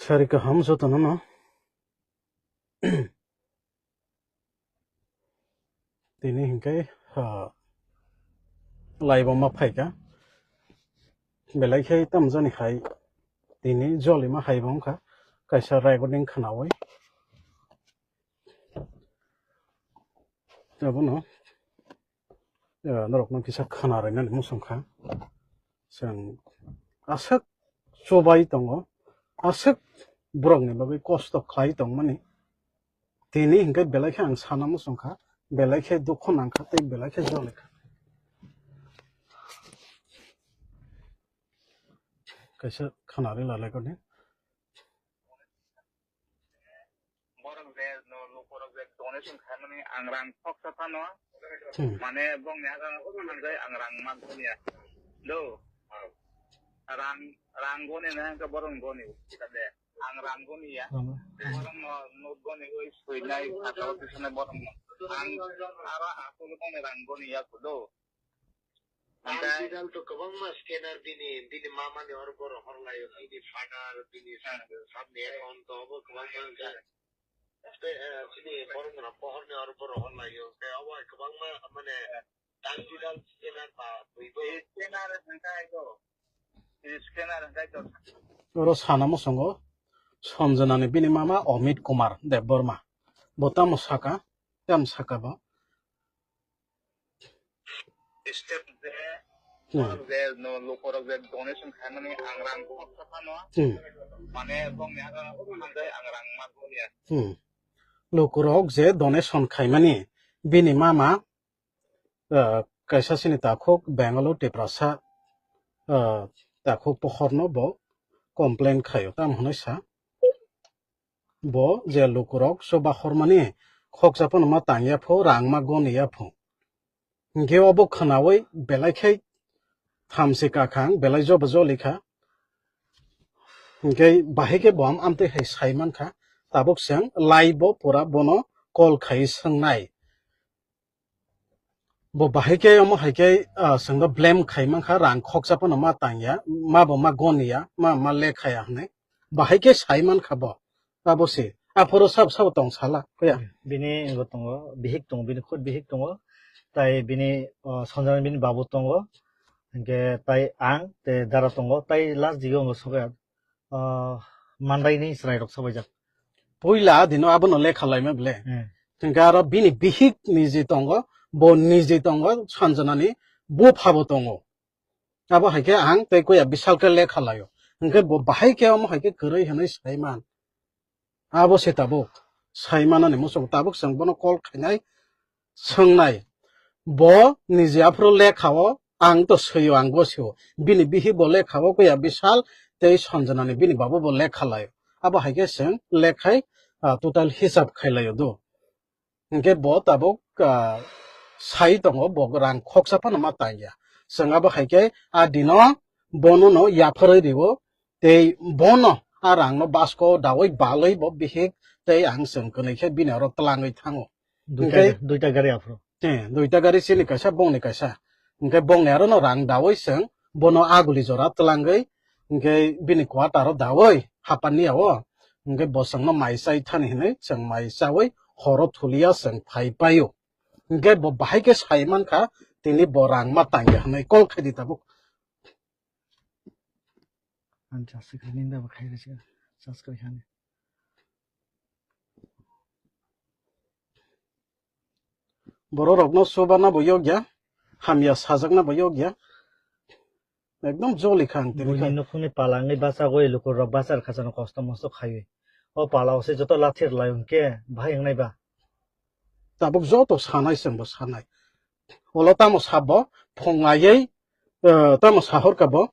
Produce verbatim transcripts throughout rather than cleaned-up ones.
Sari kaham jotono no. Tini hinkhe, ah, live o ma phaikha. Belai khe tamjani hai tini jolima hai bo wngkha. Kaisa recording khwnawi. Abono, eh, norokno kisa khwna rwnani muchung kha. Chwng aswk chubai tongo, aswk borokni bagwi kosto khlai tongmani. Tini hinkhe belai khe ang sana muchung kha, belai khe dukhu nang kha tei belai khe joli kha. Kaisa khwna rwla lekha di. Borok je no lukurok je donation khaimani ang rang khoksa phano. Hmm. Mane bongni aga hanjai ang rang man thumya. Do. Rang, rang goni na hwnkhe borok goni. Kade ang rang goni ya. Rang. Borok no nuk goni oi suinai khatao tisane borok no. Ang aro asol goni rang goni ya kudo. Ang Hwnkhe Bidal to kwbangma scanner bini, bini mama ni oro borok hor laio, bini father, bini Hmm. Sab ni account to obo kwbangma wngkha. Tei, eh, bini borok no pohor ni oro borok hor laio, tei obo hai kwbangma mane Ang Bidal scanner ba twi bo. Scanner hwnkhe to. Scanner hwnkhe to. Oro sana muchungo Sanjana ni bini mama Amit Kumar Debbarma. Bo tamo saka, tamo saka bo. Step je, Hmm. Borok je no lukurok je donation khaimani ang rang khoksa phano. Hmm. Mane bongni aga hanjai ang rang ma goni ya. Hmm. Lukurok je donation khaimani bini mama, ah, kaisa chini takhuk Bangalore Tiprasa, ah, takhuk pohorno bo complain khaio, tamo hwnwi sa. Bo je lukurok chuba hormani khoksa phano ma tangya pho, rang ma goniya pho. Hinkhe obo khwnawi belai khai thamsi kakhang, belai jobo joli kha. Hinkhe bahai khe bo am amtwi hai sai man kha. Tabuk chwng live bo pura bono call khai swngnai. Bo bahai khe omo hai khe, ah, chwngno blame khai mankha, rang khoksa phano ma tangya, ma bo ma goniya, ma, ma lekhaya hwnwi. Bahai khe sai mankha bo. Abo se. Aphuru sabo sabo tong sala, kuya. Bini wngwi tongo, bihik tongo, bini khud bihik tongo. Tai bini, ah, Sanjana bini babu tongo. Hinkhe tai ang, te dara tongo, tai last digo wngwi sokya. Ah, mandaini chwrairok sabaijak. Puila dino abono lekha laima bele. Hmm. Hwnkhe aro bini bihik niji tongo, bo niji tongo, Sanjanani buphabo tongo. Abo hai khe ang tei kuya Bishal khe lekha laio. Hwnkhe bo bahai khe omo hai khe kwrwi hwnwi saiman. Abo se tabuk. Saimanani muchungo tabuk chwng bono call khainai. Swngnai, bo niji aphuru lekha-o, ang to swi-o, ang gosio. Bini bihik bo lekha-o, kuya Bishal tei Sanjanani bini babu bo lekha lai-o. Abo hai khe chwng lekhai, ah, total hisab khai lai-o do. Hinkhe bo tabuk, ah, sai tongo, bo rang khoksa phano ma tangya. Chwng abo hai khe a dino bono no yapharwi rio, tei bono a rangno basko daui balwi bo bihik tei ang chwng kwnwi khe bini oro twlangwi thango. Duita, hinkhe duita gari aphuru. Eh, duita gari chini kaisa, bongni kaisa. Hinkhe bongni aro no rang daui chwng bono aguli jora twlangwi, hinkhe bini quarter o daui hapan ni ao. Hinkhe bo chwngno mai chai thani hinwi chwng mai chaui horo thulia chwng phai paio. Hinkhe bo bahai khe sai mankha, tini bo rang ma tangya hinwi call khai di tabuk. Ang charge khaini da bo khai rwchikha, charge kwrwi khaini. Borok rokno chubana bo yokya, hamya sajakna bo yokya. Ekdom joli kha ang tini buini kha. Nukhungni pala wngwi bachagwi lukurok bachar khachano kosto mosto khaiwi. O pala o se joto lathir lai hwnkhe bahai wngnai ba? Tabuk joto sanai chwngbo sanai. Olo tamo sabo phunglaiwi, eh, tamo sahorkha bo.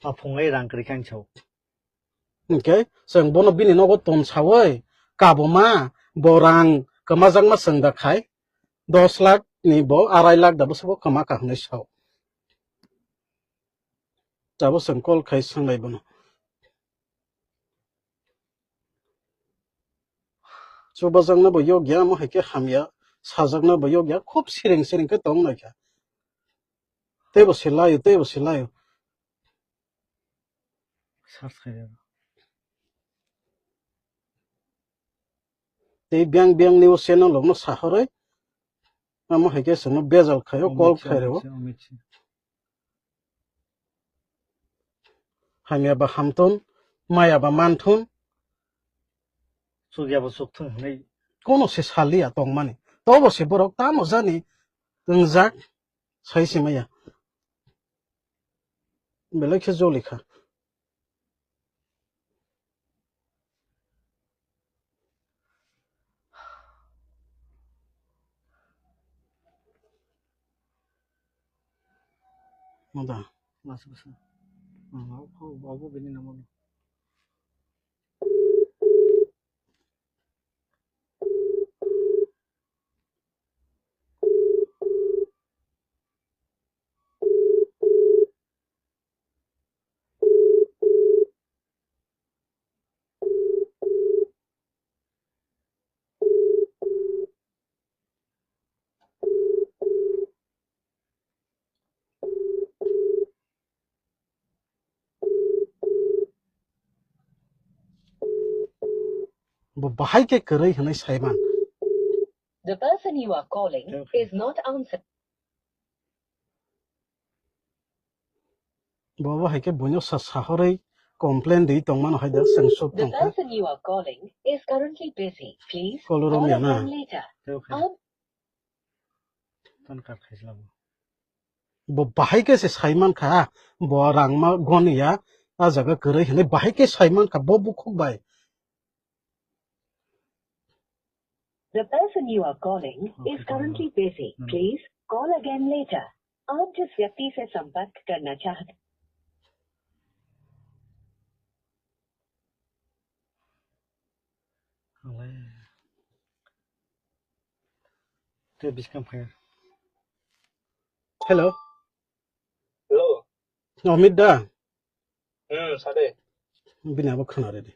A phunglai rang kwrwi khe ang sao. Hinkhe chwng bono bini nogo tonsawi kabuma bo rang kwmajakma chwng da khai dos lakh ni bo arai lakh da bwswk bo kwma kha hwnwi sao. Tabuk chwng call khai swnglai bono. Chubajakna bo yokya, omo hai khe hamya, sajakna bo yokya, khub siring siring khe tong nai kha. Teibo se laio, teibo se laio. Search khai rw. Tei biyang biyang news channel rokno sahorwi, amo hai khe chwngno bejal khaio, Amit call Shah, khaireo. Amit Shah, Amit Shah. Hamya ba hamthun, maya ba manthun. Chukya ba chukthun hwnwi. Kono se saliya tongmani. Tobo se borok tamo jani wngjak, sai se maya. Belai khe joli kha. Mada. Masa, masa. Ah, aku, aku bini nama. Bo bahai khe kwrwi hwnwi saiman. The person you are calling is not answering. Bo bo hai khe buino sa sahorwi complain di tongmano hai da, chwng suk The tongkha. Person you are calling is currently busy. Please Call call romya na. Again later. Tei khe. Ab- Tan kar khaisla bo. Bo bahai khe se saiman kha, bo rangma goniya, a jaga kwrwi hwnwi bahai khe saiman kha, bo bukhuk bai. The person you are calling is currently busy. Hmm. Please call again later. आप जिस व्यक्ति से संपर्क करना चाहते Tei biskang phai. Hello. Hello. Amit da? Hmm, sade. Bini abo khna ridi.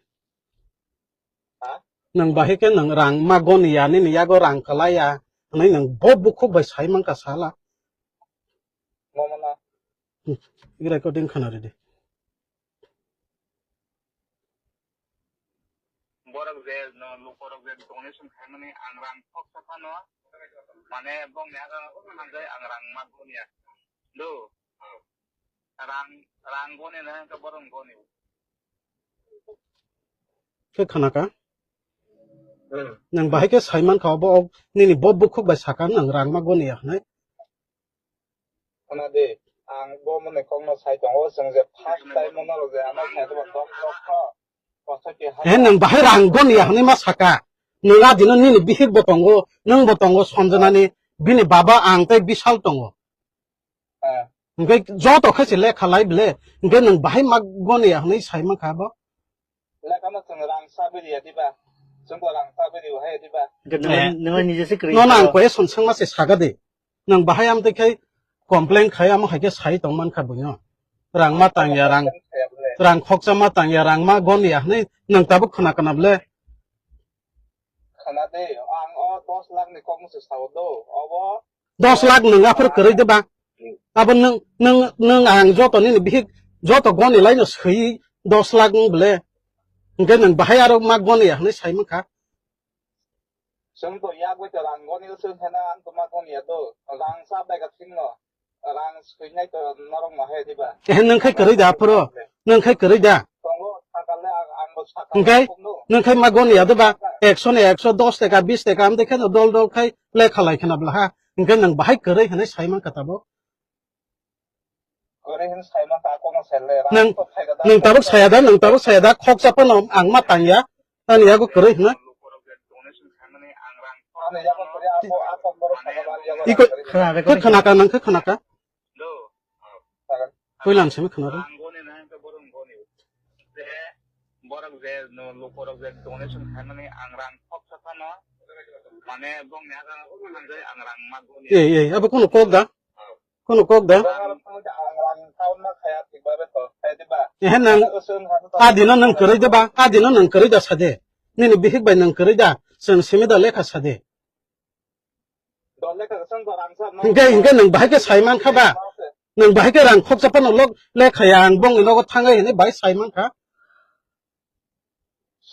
Ha? Nang bahai khe nang rang ma goniya, nini yago rang kalaiya. Nai nang bo bukhuk bai sai mankha sala. Mama na. Hmm, recording khna ridi. Borok je no lukorok je donation khaimani ang rang khoksa phano, mane bongni aga hanjai ang rang ma goniya. Do. Rang, rang goni na hwnkhe borok goni. Khe khana ka? Hmm. Nang bahai khe sai mankha obo, ok, nini bo bukhuk bai saka nang rang ma goniya hwnwi. Khna di, ang bo mwnwi kokno sai tongo, chwng je first time mo norok je ano sai tongma dok dok kho. He, nwng bahai rang goniya hwnwi ma saka. Nwng a dino nini bihik bo tongo, nwng bo tongo Sanjana ni, bini baba ang tei Bishal tongo. Eh. Hwnkhe joto khe se lekha lai bele, hwnkhe nwng bahai ma goniya hwnwi sai mankha bo. Lekha no chwng rang sa biriya diba? Chwng bo rang sa biri hai diba? Hwnkhe nwng, eh, nwng nije se kwrwi. Nono ang kho. Question swngma se saga de. Nwng bahai amtwi khai complain khai amo hai khe sai tong mankha buino. Rang ma tangya, rang, rang khoksa ma tangya, rang ma goniya hwnwi nwng tabuk khna kana bole? Khna de, ang o dos lakh ni kok se sao do, obo. Dos lakh nwng aphuru kwrwi de ba? Abo nwng, nwng, nwng ang joto nini bihik joto goni laino swi dos lakh wng bole. Hwnkhe nwng bahai aro ma goniya hwnwi sai mankha. Chwng to yak bai to rang goni se hena ang to ma goni ya do. Rang sa bai ka sing no. Rang swinai to norok ma hai diba? Eh, nwng khai kwrwi da aphuru? Nwng khai kwrwi da? Tongo, sakale ang, ang bo sakale. Hwnkhe? Tongo. Nwng khai ma goni ya diba? Ekso ni ekso, dos taka, bis taka, amtwi khe no dol dol khai lekha lai khna bla ha. Hwnkhe nwng bahai kwrwi hwnwi sai mankha tabuk. Kwrwi hwnwi sai mankha, kono sele, rang nwng, to phai ka da, nwng tabuk saya da, nwng tabuk saya da, khoksa phano ang ma tangya. Ani yago kwrwi hwna. Ani yago kwrwi, abo, abo borok sakha ba, ani yago kwrwi. Iko, khna, khna ka, nang khe khna ka. Puilan simi khna ka. Borok je no, lukorok je donation khaimani ang rang khoksa phano, mane bongni aga hanjai ang rang ma goni. Ei, ei, abo kono kok da? Kono kok da? Ehe, nang adino nang kwrwi da ba? Adino nang kwrwi da sade. Nini bihik bai nang kwrwi da? Chwng simi da lekha sade. Hingke, hingke nang bahai khe sai mankha ba? Nang bahai khe rang khoksa phano lok lekha ya ang bongni nogo thangai hinwi bahai sai mankha.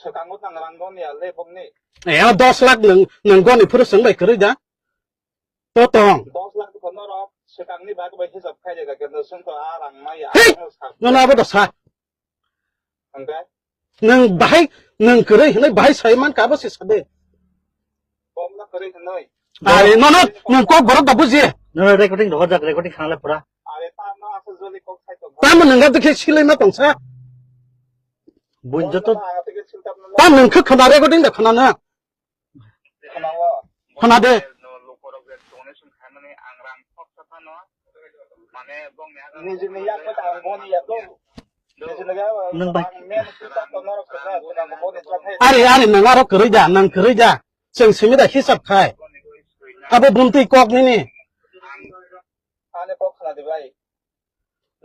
Swkango tang rang goni ya le bokni. Eh, dos lakh nwng, nwng goni phuru swng bai kwrwi da? To tong. Dos lakh ko norok swkangni bag bai hisab khai de ga kendo swng to a rang mai ya. Hey! Ang sak. Nono abo da sa. Hwnkhe? Nwng bahai, nwng kwrwi hwnwi bahai sai man ka bo se sa de. Bomno kwrwi hwnwi. Are, nono, nwng kok borok da buji. Nono recording rohor jak, recording khana le pura. Are, ta no asa joli kok sai to. Tamo nwng ga dikhe silai ma tong sa. Buin joto. Ta nwng khe khana recording da khana na. Khana de. Nwng bai. Are, are, nwng aro kwrwi da, nwng kwrwi da. Chwng simi da hisab khai. Abo bumtwi kok nini. Ani kok khna di bai.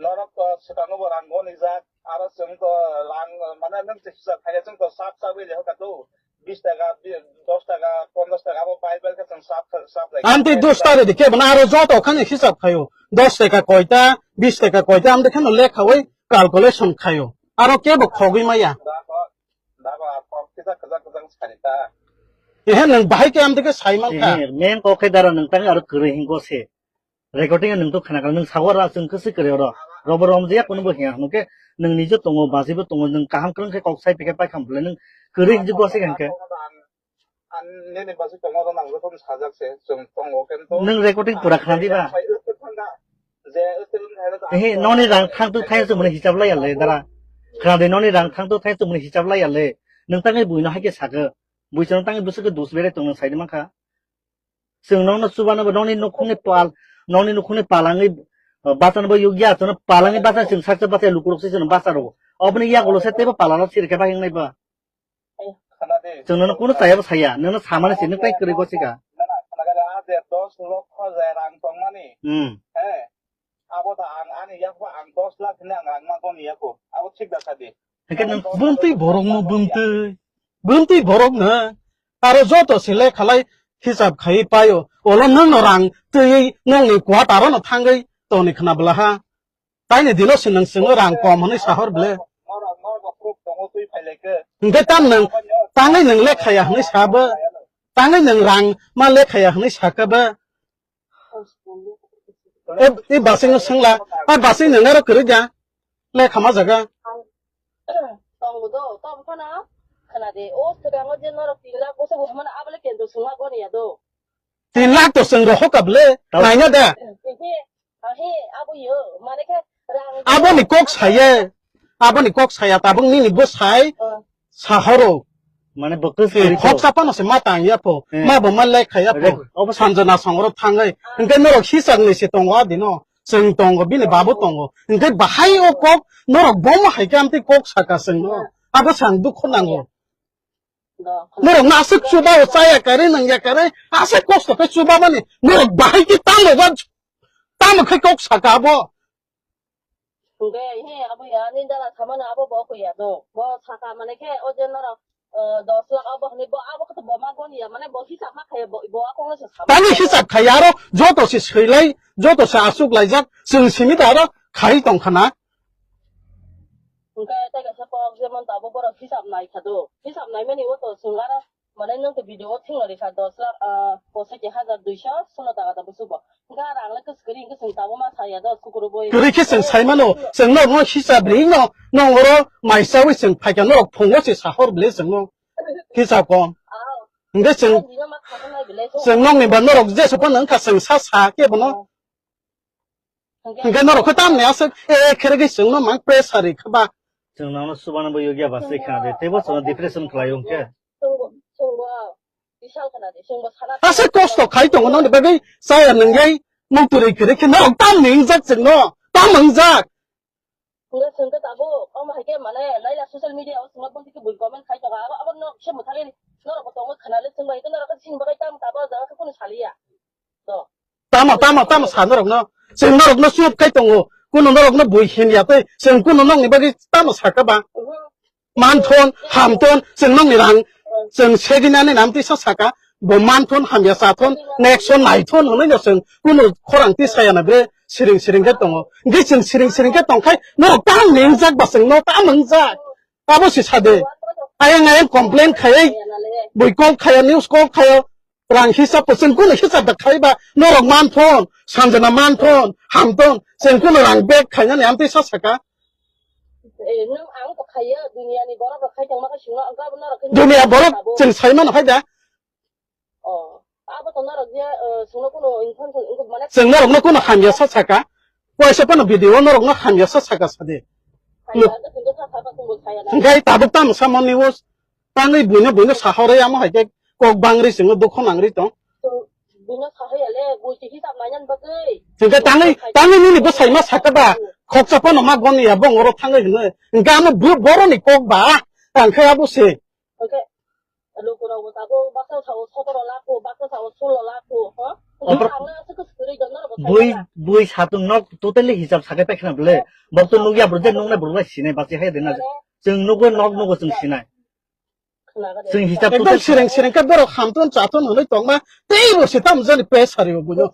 Norok to swkango bo rang goni jak, aro chwng to rang, mane, nwng se hisab khai, chwng to sap sap wi leho ka to, bis taka, bi-, dos taka, ponchash taka, abo bai bai khe chwng sap, sap lai. Amtwi dos taka de kebo na aro joto khani hisab khayo. Dos taka koita, bis taka koita, amtwi kheno lekhawi calculation khayo. Aro kebo khogwi maya. Dako, dako, a kok kisa kwchang kwchang sari ta. Ehe, nwng bahai khe amtwi khe sai man kha. Ehe, main kok khe dara nwng tang aro kwrwi hingo se. Recording nwng to khna kha, nwng sago ra chwng khe se kwrwi oro. Robo rom je kunu bo hiya, hwnkhe nwng nijo tongo, bajibo tongo, nwng kaham kwrwng khe kok sai phikhe pai kham bwle nwng kwrwi hinjwk bo se hwnkhe. Ang nini basi tongo ro nang joto sajak se, chwng tongo kento. Nwng recording pura khna diba? Sai ute thanga, je ute thanga. Ehe, noni rang thang tu thai chwng mani hisab lai ya le dara. Khna de noni rang thang tu thai chwng mani hisab lai ya le. Nwng tangwi buino hai khe sakhe. Bui chwng tangwi bwswk khe dus bere tong nwng sai de man kha. Chwng nokno chubano bo nokni nukhungni pal, nokni nukhungni palangwi, uh, bachano bo yukya, chwngno palangwi bacha chwng saksa bacha lukurok se chwngno bacha rwo. Oboni yagulo se teibo palarok sirikhe bagwi wngnai ba. Chwng nono kunu chayabo saya, nono samani se nwng tai kwrwi gosika. Hmm. Abo da ang ani yakbo ang dos lakh hwnwi ang rang ma goni yakho. Abo thik da sadi. Hwnkhe nwng bumtwi borokno bumtwi. Bumtwi borokno. Aro joto se lekhalai hisab khai paio. Olo nwngno rang twiwi nokni quarter-o no thangwi tongni khna bwlaha. Taini dino se nwng chwngno rang kom hwnwi sahor ble. Hwnkhe tam nwng tangwi nwng lekhaya hwnwi sabo. Tangwi nwng rang ma lekhaya hwnwi sakabo. E, e basing no sengla, a basing no nero kwrwi ja. Le khama jaga. Tongo do, tong phano khna de. O swkango je norok tin lakh bwswk bo hwnmano, abole kendro sungma goni ya do. Tin lakh to chwng rohor ka bwle, naina da. He, he, abo yo, mane khe rang. Aboni kok saye, aboni kok saya tabuk nini bo sai, sahoro. Mane bo kwswk kwrwi kok. Phoksa phano se ma tang ya pho, ma bo ma lek kha ya pho. Sanjana songro thangai, hwnkhe norok hisab ni se tongo adino, chwng tongo, bini babu tongo, hwnkhe bahai o kok, norok bomo hai khe amtwi kok saka chwngno, abo sang dukho nango. Norok no aswk chuba o chaya kare nangya kare aswk kosto khe chuba mani norok bahai khe tamo ba tamo khe kok saka abo. Hwnkhe he abo ya ni dala samano abo bo kho ya do. Bo saka mane khe o je norok, eh, dos lakh abo hwnwi bo abo khe to bo ma goni ya mane bo hisab ma khaye bo bo akong no se sama. Tani hisab khai aro joto se swilai joto se aswk laijak chwng simi da aro khai tong khana. Hwnkhe tei kaisa kok jemon tabuk borok hisab nai kha do. Hisab naimani o to chwng aro mane nwng to video o thwngwi rikha dos lakh, ah, pochoti hajar duiso solo taka da busugo. Hwnkhe aro ang le kwswk kwrwi hwnkhe chwng tabuk ma saya do sukurubui. Kwrwi khe chwng sai mano, chwng norokno hisab ri no, nong oro mai chawi chwng phaikha norok phungo se sahor bwle chwngno. Hisab kom. Ah. Hwnkhe chwng, ah, bino ma khana nai bwle chwng nokni ba norok jesa phano wngkha chwng sa sa khe bono. Hwnkhe norok khe tamni aswk, eh, khere khe chwngno mang pressure ri kha ba. Chwng nono chubano bo yogya ba se khna de, teibo chwngno depression khlai o hwnkhe. Chwngbo, chwngbo bisal khna de, chwngbo sana. Aswk kosto khai tongo noni bagwi chaya nwngyai mukturwi kwrwi khe norok tamni wngjak chwngno, tam wngjak. Hwnkhe chwngkhe tabuk omo hai khe mane naila social media o chwngno boni khe bui comment khai tongo, abo, abo no se mwthangwi norokbo tongo khna le chwngbai khe norok khe chini bagwi tam tabuk o jaga khe kunu saliya. Tamo, tamo, tamo sa norokno. Chwng norokno chup khai tongo. Kuno norokno bui hin ya tei chwng kuno nokni bagwi tamo saka ba. Manthon, hamthon, chwng nokni rang. Chwng segini ani nam tisa saka. Bo manthon, hamya chathon, next son naithon hwnwi no chwng kuno khorang tisaya na bre siring siring khe tongo. Hwnkhe chwng siring siring khe tongkhai norok tam ningjak ba chwngno tam wngjak. Abo se sade. Ayang ayang complain khayai, bui call khayo, news call khayo, rang hisab po, chwng kuno hisab da khai ba, norok man thon, Sanjana man thon, ham thon, chwng kuno rang bag khainani amtwi sa saka. Eh, nwng ang to khaiya, duniani borok rok khai tongma khe singno, ang to abo norok khe Dunia borok sabo. Chwng sai mano hai da. Oh, abo to norok je, eh, singno kuno info, info, mane Chwng norokno kuno hamya sa saka. Waisa phano video norokno hamya sa saka sadi. Khaiya, to singno sa saka, singno khaiya na. Hingkai tabuk tamo samani news. Tangwi buino buino sahorwi amo hai khe kok bangri chwngno dukho nangri tong. Buino sahaya le, bui chi hisab nainan bagwi. Hingke tangwi, tangwi nini bwsai ma saka ba, khoksa phano ma goni ya bong oro thangwi hwnwi. Hingke amo bu boroni kok ba, ang khe abo se. Hingke lukurok bo tabuk baksa sao sotoro lakh ko, baksa sao sulo lakh ko, ho? Hingke Opor- ang na aswk swrwi don norok bo Bui, sai na. Bui satung nok totally hisab sakai paikha na bole. Bok to nugya bro je nungnai bro lai sinai basi hai dena. Mane? Chwng nugo nok nugo chwng sinai. Chwng hisab Ekdom to sireng sireng khe borok hamtun chatun hwnwi tongma, teibo se tamo jani pes hari o buino.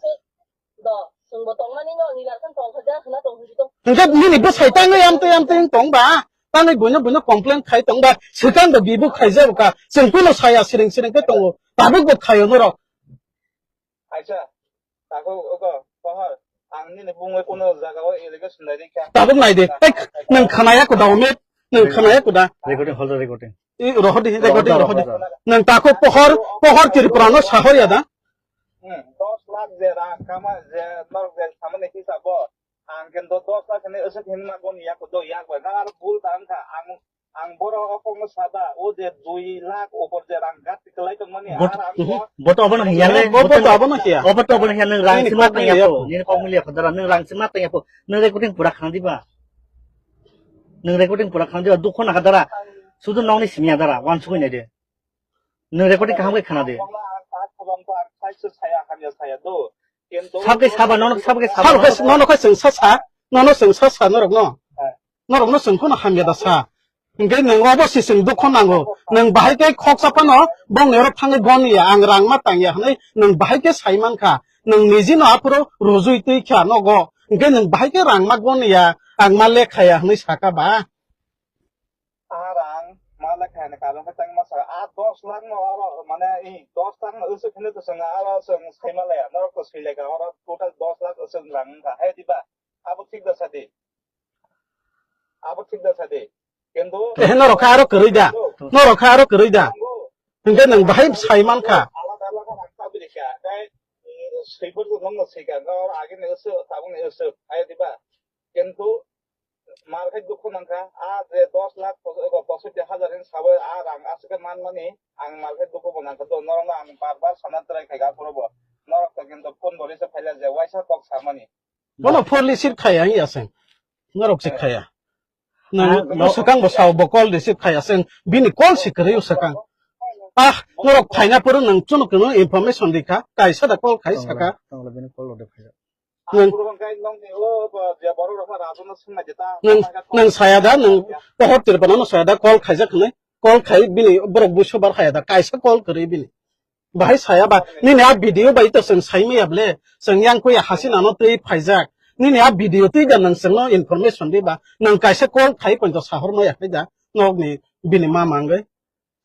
Do, chwngbo tongmani no, nini arkan tongkha ja, hwna tongkha jito. Hwnkhe nini bwsai tangwi amtwi amtwi wng tongba, tangwi buino buino complain khai tongba, swkang da bibu khaijabo ka, chwng kuno saya sireng sireng khe tongo, tabuk bo khaio norok. Aisa, takhuk ogo, pohor, ang nini bumungwi kuno jagao allegation nai rikha. Tabuk nai de. Ek, nwng khwnaya kuda, Omit? Nwng khwnaya kuda? Recording, hold the recording. I, rohodi, recording, rohodi. Rohodi. Nwng takhuk pohor, pohor Tripura no sahor ya da? Hmm, dos lakh je rang kama je norok je samani hisabo. Ang kendo dos lakh hwnwi aswk hwnwi ma boni yak do yak bai. Nang aro bul ta wngkha. Ang Ang borok o kokno sada, o je dui lakh upor je rang gat kwlai tongmani, Bot-, ar ang mhm. Bo- Bo to abono hiya le, Bo- bo to abono hiya. Obo to abono hiya, nwng rang Nini sima kok tang milia yapo, po. Nini kok milia po dara, nwng rang sima tang yapo, nwng recording pura khana diba? Nwng recording pura khana diba, dukho naka dara, sudu nokni simi ya dara, wansugwi nai de. Nwng recording kaham khe khana de. Ang kok na ang ta khobang to ang sai se saya hamya saya do. Kintu Sabke saba, nono sabke saba. Sabo khe, nono khe chwng sa sa, nono chwng sa sa norok no. Norokno chwng phano hamya da sa. Hingke nwng obo se chwng dukho nango. Nwng bahai khe khoksa phano bongni oro thangwi goni ya, ang rang ma tang ya hwnwi nwng bahai khe sai man kha. Nwng niji no aphuru rujui twi kha nogo. Hingke nwng bahai khe rang ma goni ya, ang ma lekha ya hwnwi saka ba. Ah, rang ma lekha ya ni karon khe tang ma sa. Ah, dos lakh no oro mane, i, dos lakh no usuk hwnwi to chwng aro chwng sai ma laya. Norok to sui lekha oro total dos lakh usuk rang wngkha. Hai diba? Abo thik da sa di. Abo thik da sadi. Kintu Eh, norok kha aro kwrwi da. Norok kha aro kwrwi da. Hingke nwng bahai sai man kha. Alada alada rang tabiri kha. Tai, mm, swiper tu nongno sika. Nor age ne usu, tabung ne usu. Ayo diba. Kintu mar khai dukhu nangkha. A je dos lakh pos-, ego posotti hajar hin sabai a rang aswk khe man mani. Ang mar khai dukhu bo nangkha. To norok no ang bar bar sana try khai ga poro bo. Norok to kintu phone bo receive khaila je waisa kok samani. Bono phone receive khaya ya seng. Norok se khaya. Nang Ah, no. Swkang bo sao bo call receive khaya seng. Bini call si kwrwi swkang. Ah, norok phaina poro nang chunu kunu information di kha. Kaisa da call khai saka. Tongla bini call lo de phai. Nang, Ang puro bang kai nong ni o, ba, je borok rok ma rajo no sung na jeta. Nang, nang saya da, nang pohor tirpana no saya da call khaijak khnai. Call khai bini borok buso bar khaya da. Kaisa call kwrwi bini. Bahai saya ba, nini a video bai to chwng sai maya ble, chwng yang kuya hasina no twi phaijak. Nini a video twi da nwng chwngno information di ba, nwng kaisa call khai poito sahor maya khai da, nok ni bini ma mangwi.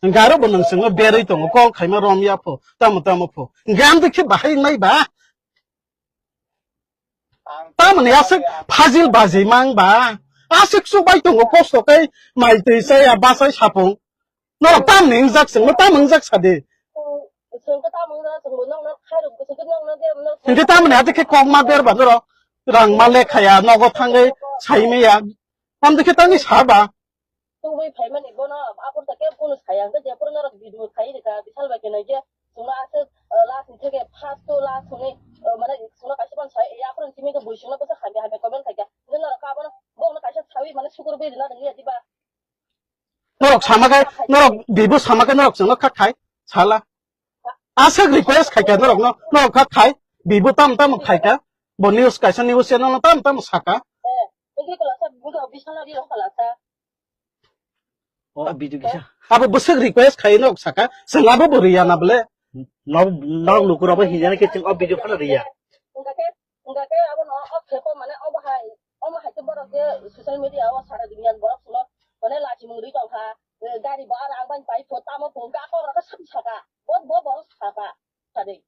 Garo bo nwng chwngno berwi tongo, call khaima rom ya pho, tamo tamo pho. Gam de khe bahai nai ba. Tamoni aswk phajil bajimang ba. Aswk chubai tongo kosto khe mai twi chaya bachai sapung. Norok tamni wngjak chwngno tam wngjak sadi. Hingke tamoni ati khe kok ma ber ba norok. Rang ma lekhaya nogo thangwi saimaya. Tamni khe tangwi sa ba. Tubui phaimani bono aphuru ta kebo kunu saya, hwnkhe jephuru norok video khai rwkha, bishal bai khe naikhe chwngno aswk, eh, last ni theke first to last hwnwi, eh, mane chwngno kaisa phano sai, eh, aphuru simi khe bui chwngno bwsa hamya hamya comment khaikha. Hwnkhe norok abono bono kaisa sawi mane sukur bai rwna nangya diba? Norok sama khe, norok bibo sama khe norok chwngno kha khai sala. Aswk request khaikha norokno, norok kha khai, bibo tam tam khaikha, bo news kaisa news channel no tam tam saka. Eh, hwnkhe kwlasa, hwnkhe official ri rok kwlasa. O video kisa. Abo bwswk request khai nok saka, chwng abo bo riya na bole. Nok, nok lukurok bo hinjani khe chwng o video phano riya. Hwnkhe, hwnkhe abo no o phepo mane obo hai, omo hai khe borok je social media o sara duniya borok suno mane lachimung ri tongkha. Gari bo aro ang bai pai pho, tamo pho, ga kok rok saka. Bo, bo, bo saka. Sadi.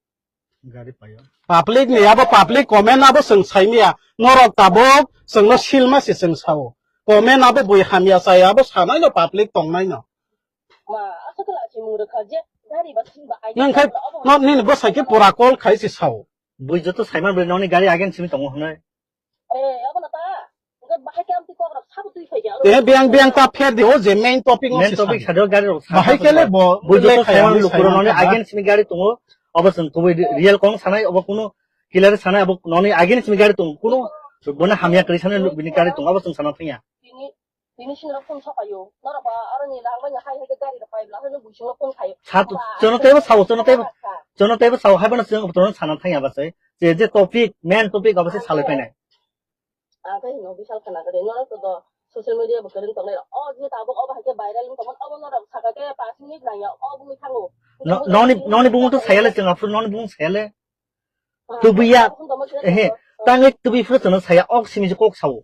Gari payo. Public ni abo public comment abo chwng saimaya. Norok tabuk chwngno silma se chwng sao. Comment abo bui hamya chaya abo sanai no public tongnai no. Ma, aswk khe lachi mung rwkha je gari ba sing ba ai. Nang khai no nini bwsai khe pura call khai se sao. Bui joto saiman bwrwi nokni gari again simi tongo hwnwi. Eh, abo na ta. Hwnkhe bahai khe amtwi kok rok sabo twi phai khe aro. Eh, biyang, biyang ta pher di, o je main topic no Main se topic sadi. Sadi o gari rok bahai khe le bo, bui joto lekha saiman ya, lukurok saiman nokni kha ba. Again simi gari tongo. Abo chwng kubui real kong sanai, abo kuno killer sanai, abo nokni again simi gari tongo. Kuno bono hamya kwrwi sanai bini gari tongo, abo chwng sana thangya. Tini, tini sini rok phone sokayo. Norok ba aroni rang bai hai hai khe gari rok pai bla hwnwi buising rok phone khayo. Sat, ba, jono teibo sao, jono teibo, kha. Jono teibo sao, hai bono chwng bono sana thangya ba se. Je, je topic, main topic abo se salai painai. Ang khe hino bisal khana gede, norok to do social media bo kwrwng tongnai rok. O je tabuk obo hai khe viral wng tongmani, obo norok saka khe pash minute nangya, o bumui thango. No, noni, noni bumung to sayale chwng aphuru, noni bumung sayale. Tubuya, ehe, tangwi tubi phuru chwngno saya, ok simi je kok sao.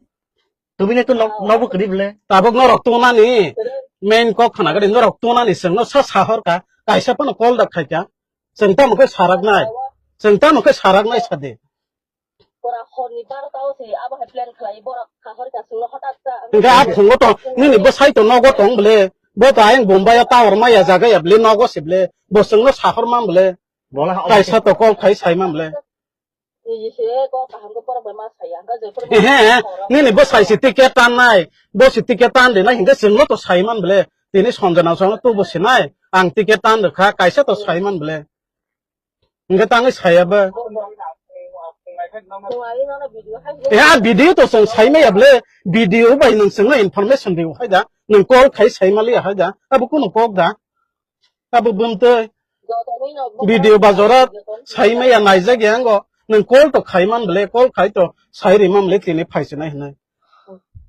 Tubini to nok, nokbo kwrwi bwle. Tabuk norok tongnani, main kok khana gede, norok tongnani chwngno sa sahor ka, kaisa phano call da khai ka. Chwng tamo khe saraknai, chwng tamo khe saraknai sadi. Pura horni barota o se abo hai plan khlai, borok kahor ka chwngno hothat ta. Hwnkhe a phungo to, nini bwsai to nogo tong bwle, bo to ayang Bombay o tower maya jaga ya bwle, nogo se bwle, bo chwngno sahor man bwle. Bola ha kaisa to call khai sai man bwle. Niji se ko kaham ko borok bai ma saya, hwnkhe je borok. Ehe, nini bwsai se ticket tan nai, bo se ticket tan de nai, hwnkhe chwngno to sai man bwle. Tini Sanjana chwngno to bo se nai, ang ticket tan rwkha, kaisa to sai man bwle. Hwnkhe tangwi saya ba. Ya, video to chwng sai maya bwle, video bai nwng chwngno information rw hai da, nwng call khai sai maliya hai da, abo kunu kok da. Abo bumtwi video ba jora sai maya naijak ya ngo, nwng call to khai man bwle, call khai to sai rw man bwle, tini phai se nai hwnwi.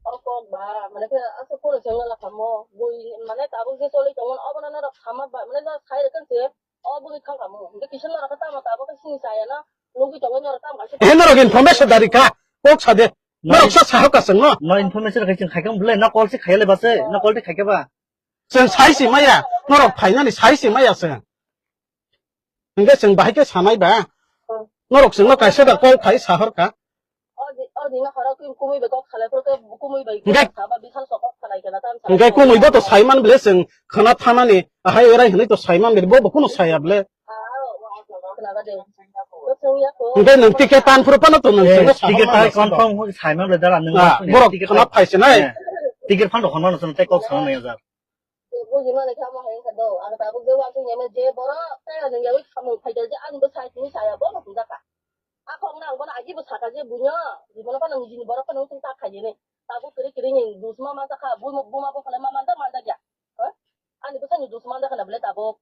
O kok ba, mane khe aswk phone chwng la kamo, bui mane tabuk je choli tongmani, obo no norok sama ba, mane no sai rw kan se. O bwrwi thang kamo. Hwnkhe kisa norok khe tamo tabuk khe sini chaya no. Nugwi tongo norok tamo kaisa. He norok information dari kha. Kok sade. Norok sa sahok ka chwngno. No information khai chwng khai kha bwle, no call se khai le ba se, no call de khai kha ba. Chwng sai si maya. Norok phainani sai si maya chwng. Hwnkhe chwng bahai khe sanai ba. Norok chwngno kaisa da call khai sahor kha. O di, o dino horo kwi kumui bai kok salai, phuru khe kumui bai kok saba, bisal sok kok salai khe na tam salai. Hwnkhe kumui bo to saiman bwle chwng khwna thanani, ahai erai hwnwi to saiman bwle, bo bo kuno saya bwle. Hwnkhe nwng ticket tan phuru phano to nwng chwngno ticket tan confirm saiman bwle dara nwng. Borok khwna phai se nai. Ticket phano khwna no chwng tei kok sana nai jar. Buji mani khe amo hai wngkha do, ang tabuk je uansuk ya mani je borok tei ani yaui samung phaikhe je ani bwsai tini saya bono hwnjakha. A kok no ang bono agi bwsakha je buino, jibon phano nijini borok phano wngtong ta khaidi hinwi. Tabuk kwrwi kwrwi ni dus ma manjakha, buma buma bo phano ma manjak manjakya. Ha? Ani bwsai ni dus manjakha na bwle tabuk.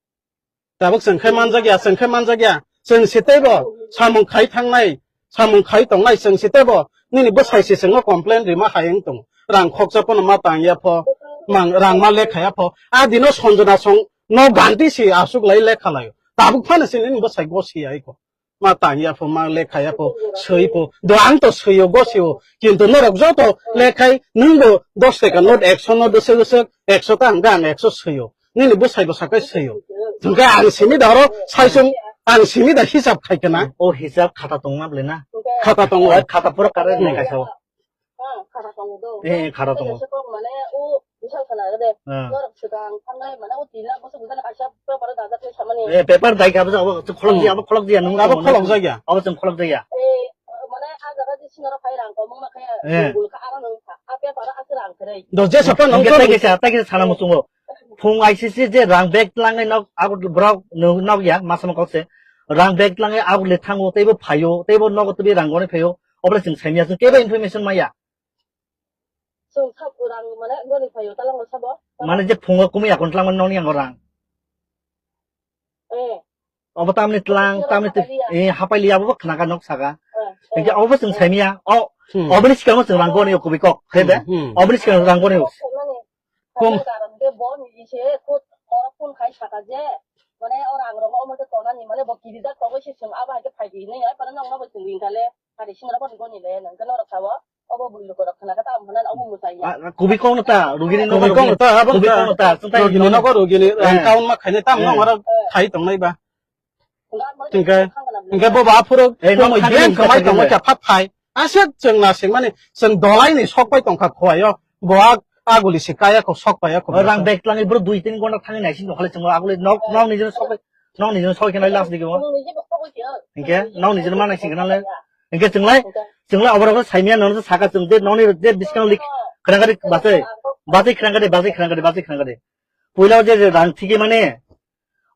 Tabuk chwng khe manjakya, chwng khe manjakya. Chwng se teibo samung khai thangnai, samung khai tongnai chwng se teibo nini bwsai se chwngno complain rima hai wng tongo. Rang khoksa phano ma tang ya pho, mang rang ma lekha ya pho. A dino Sanjana song no ganti se aswk lai lekha lai. Tabuk phano se nini bwsai gosi ya iko. Ma tang ya pho, ma lekha ya pho, swi pho. Do ang to swi o, gosi o. Kintu norok joto lekhai nwng bo dos taka note, ekso note, dosek dosek, ekso ta hwnkhe ang ekso swi o. Nini bwsai bwsa khe swi o. Hwnkhe ang simi da oro saisung, ang simi da hisab khai khe na. O hisab khata tong na bwle na? Khata tongo. O khata pura kare nai kaisa o. Eh, khata tongo. Eh, khata tongo. Mane o bisal khana de. Ah. Norok swkang thangnai mane o tina bwswk bwsano kaisa paper dajak khe samani. Eh, paper dai kha bwswk abo khulok di, abo khulok di, nung abo khulok jak ya. Abo chwng khulok jak ya. Eh, mane a jaga di sinaro phai rang komung na khe. Eh. Gul kha aro nung kha. A paper a se rang khe. Do je sapa nung khe tai kisa, tai kisa sana musungo. Phung I C C je rang bag tlangnai nok, abo borok nok ya, masa mokol se. Rang bag tlangnai abo le thango, teibo phaio, teibo nogo teibo rang goni phaio. Obole chwng saimya, chwng kebo information maya. Chwng sab rang mane goni phaio, talango sabo. Mane je phungo kumui akon tlangmani nokni yango rang. Eh. Obo tamni tlang, tamni twi, eh, hapai liya, abo khnaga nok saka. Eh, eh. Hingke obo chwng saimya, o, hmm, oboni sikamo chwng rang goni o kubui kok, hede? Hmm, hmm. Oboni sikamo rang goni o. Kum. Karon ke bo ni se khut khoro phun khai saka je, mane o rang rogo omo te tonani, mane bo kirijak togo se chwng abo hai khe phai di hinwi, ai pano nokno bo chwng ring kha le, hari singra bo ni goni le, nang khe norok sao. Obo bui lukurok khna khe tamo hwnna obo mwsai ya. Ah, kubui kok no ta, rugini no Kubui kok no ta, abo kubui ta. Kok no ta, chwng tai Rugini no. Nogo rugini, rang Eh. Kaun ma khainai tamo Eh. Nang oro khai tong nai ba. Hingke, hingke bo ba phuru Eh, no tumui khani ben hingke khamai khani tongo hingke. Khe phat phai. Aswk chwng na singmani, chwng dolai ni sok pai tongkha khoyo. Bo ag-, aguli se kaya kho sok pai kho. O rang bag twlangwi bro dui tin gonta thangwi naising tongkhale chwng aguli nok, nok ni jino sok pai, nok ni jino sok khe nai last digi bo. Hingke, nok ni jino ma naising khe nale. Hingke chwng lai, chwng lai oborok saimya nono saka chwng de nokni de biskang lik khrang kari basai. Basai khrang kari, basai khrang kari, basai khrang kari. Puila je, je rang thigi mane,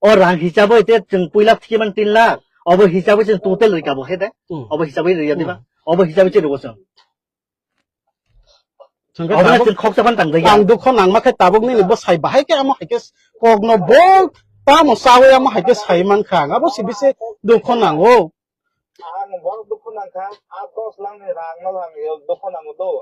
O rang hisabo ite chwng puila thikimani tin lakh, obo hisabo chwng total rikabo he de. Hmm. Obo hisabo riya diba? Hmm. Obo hisabo chwng rwgo chwng. Chwng khe Obo tabuk chwng khoksa phan tang jaya. Ang dukho nangma khe tabuk nini bwsai bahai khe amo hai khe kokno bo tamo chawi amo hai khe sai mankha ang. Abo se bisi dukho nango. Ang borok dukho nangkha, a dos lakh ni rang no ang dukho nango do.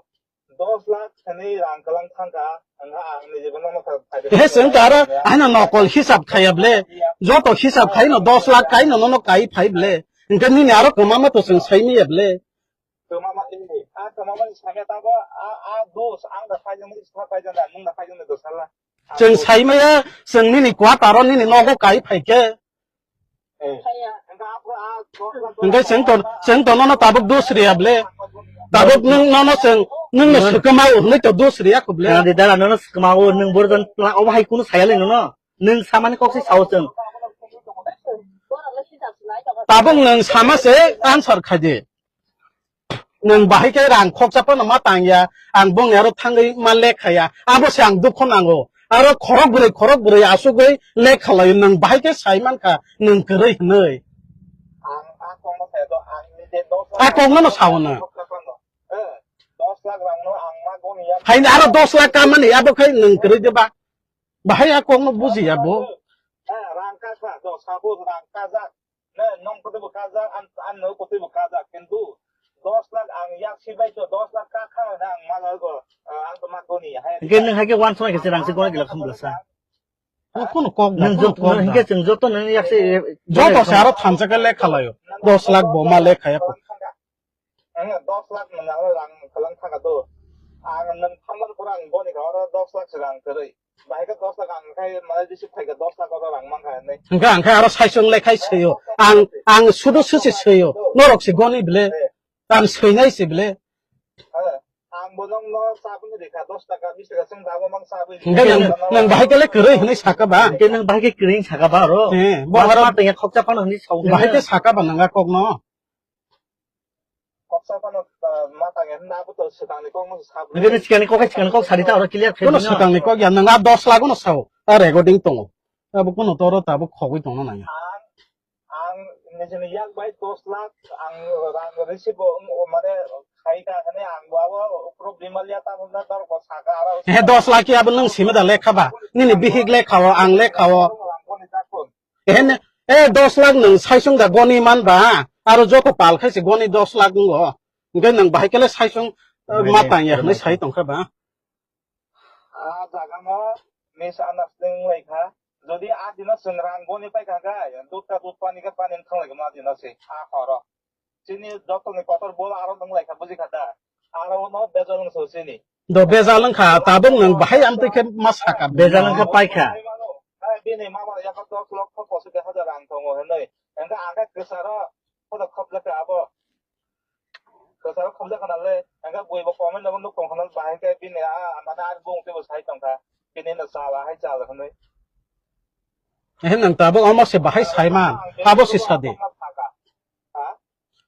Dos lakh thani rang kwlang thangkha, ang, ang ni jibon no kha-, kha-, He, chwng ta aro, ano nokol hisab khaya ble. Joto hisab khai no dos lakh kai no, no, no kai phai ble. Hingke nini aro kwmama to chwng sai maya ble. Kwmama ni, a kwmama ni sakhe tabo, a, a dos, ang da phai jani, sa phai jani, nung da phai jani dos lakh. Chwng sai maya, chwng nini quarter o nini nogo kai phai khe. Hingke chwng to, chwng to nono tabuk dos riya ble. Tabuk nwng nono chwng, nwng no swkama o hwnwi to dos riya kho ble. Khna di dara, nono swkama o, nwng borok jon tla obo hai kunu saya le nono. Nwng samani kok se sao chwng. Tabuk nwng sama se answer khai di. Nwng bahai khe rang khoksa phano ma tang ya, ang bongni aro thangwi ma lekha ya, abo se ang dukho nango. Aro khorok bwrwi, khorok bwrwi asugwi lekha laio, nwng bahai khe sai mankha, nwng kwrwi hwnwi. Ang a kokno sayo, ang ni je dos A kokno no sao na. Khoksa phano. Eh, dos lakh rang no ang ma goni ya. Haini aro dos lakh kamani, abo khai nwng kwrwi de ba? Bahai a kokno buji ya bo. Eh, rang kasa, do, sabo rang kajak. Ne, nong kotoi bo kajak, an, an no kotoi bo kajak, kintu dos lakh ang yak si bai to dos lakh ka kha na ang ma go, ah, ang to ma goni, hai. Hingke nwng hai khe uansuknai khe se rang se gona gila khum bwlasa. O kono kok da, Nwng kono jot-, kok nwng da. Hingke chwng joto nwng yak se, Joto se aro thansa khe lekha laio. Dos lakh bo ma lekha ya. Ang dos lakh nwng ang rang kwlang thaka do. Ang nwng thamani pore ang goni kha oro dos lakh se rang kwrwi. Bahai khe dos lakh ang khai mane receive khai khe dos lakh oro rang mankha hinwi. Hingke ang khe aro saisung lekhai swiyo. Ang, ang sudu susi swiyo. Norok se goni bile. Ang swinai se bile. Ang bo nong no sabun rikha dos taka, bis taka chwng dabo mang sabun. Hingke nang, nang bahai kele kwrwi hinwi saka ba? Hingke nang bahai khe kwrwi saka ba oro? Eh, bo Mas aro ma tengya khoksa phano hinwi sao. Bahai khe saka ba nang a kok no? Koksa phano, ah, ma tangya hwnda abo to swkangni kokno sa. Nokhe ni sikangni kok hai sikangni kok sadi ta oro clear khe Kono bini. Swkangni kok ya, nwng a dos lakh no sao, a recording tongo. Abo kono toro tabuk khogwi tongna nangya. Ang, ang nijini yak bai dos lakh ang rang receive o, o mane khai ka hwnwi ang bo abo problem ya ta hwnna tor ko saka aro. He dos lakh ya abo nwng simi da lekha ba? Nini bihik lekha o, ang lekha o. Ang bo ni ta kun. Ehen, eh, dos lakh nwng saisung da goni man ba, aro joto pal khai se goni dos lakh wngo. Hingke nwng bahai kele saisung, eh, Nai, ma tang ya nai, hwnwi nai. Sai tong kha ba. A jaga no misunderstanding lai kha. Jodi a dino chwng rang goni pai kha khe, dut ka dut pani khe pani wng thang lai khe ma dino se, a horo. Chini jotoni kotor bo aro nung lai kha, buji kha da? Aro no bejal wng so chini. Do bejal wng kha, tabuk nwng bahai amtwi khe ma saka. Bejal wng kha, pai kha. Hai bini mama ya kha dos lokho pochis hajar rang tongo hinwi. Engkha ang khe kwcharo khono khobjakha abo. Kwcharo khobjakha nale, engkha bui bo comment no nuk tong kha nale, bahai khe bini a, mane ani bung twibo sai tong kha. Bini no chala hai chala hinwi. Ehe nwng tabuk omo se bahai saiman, abo se sadi. Ha?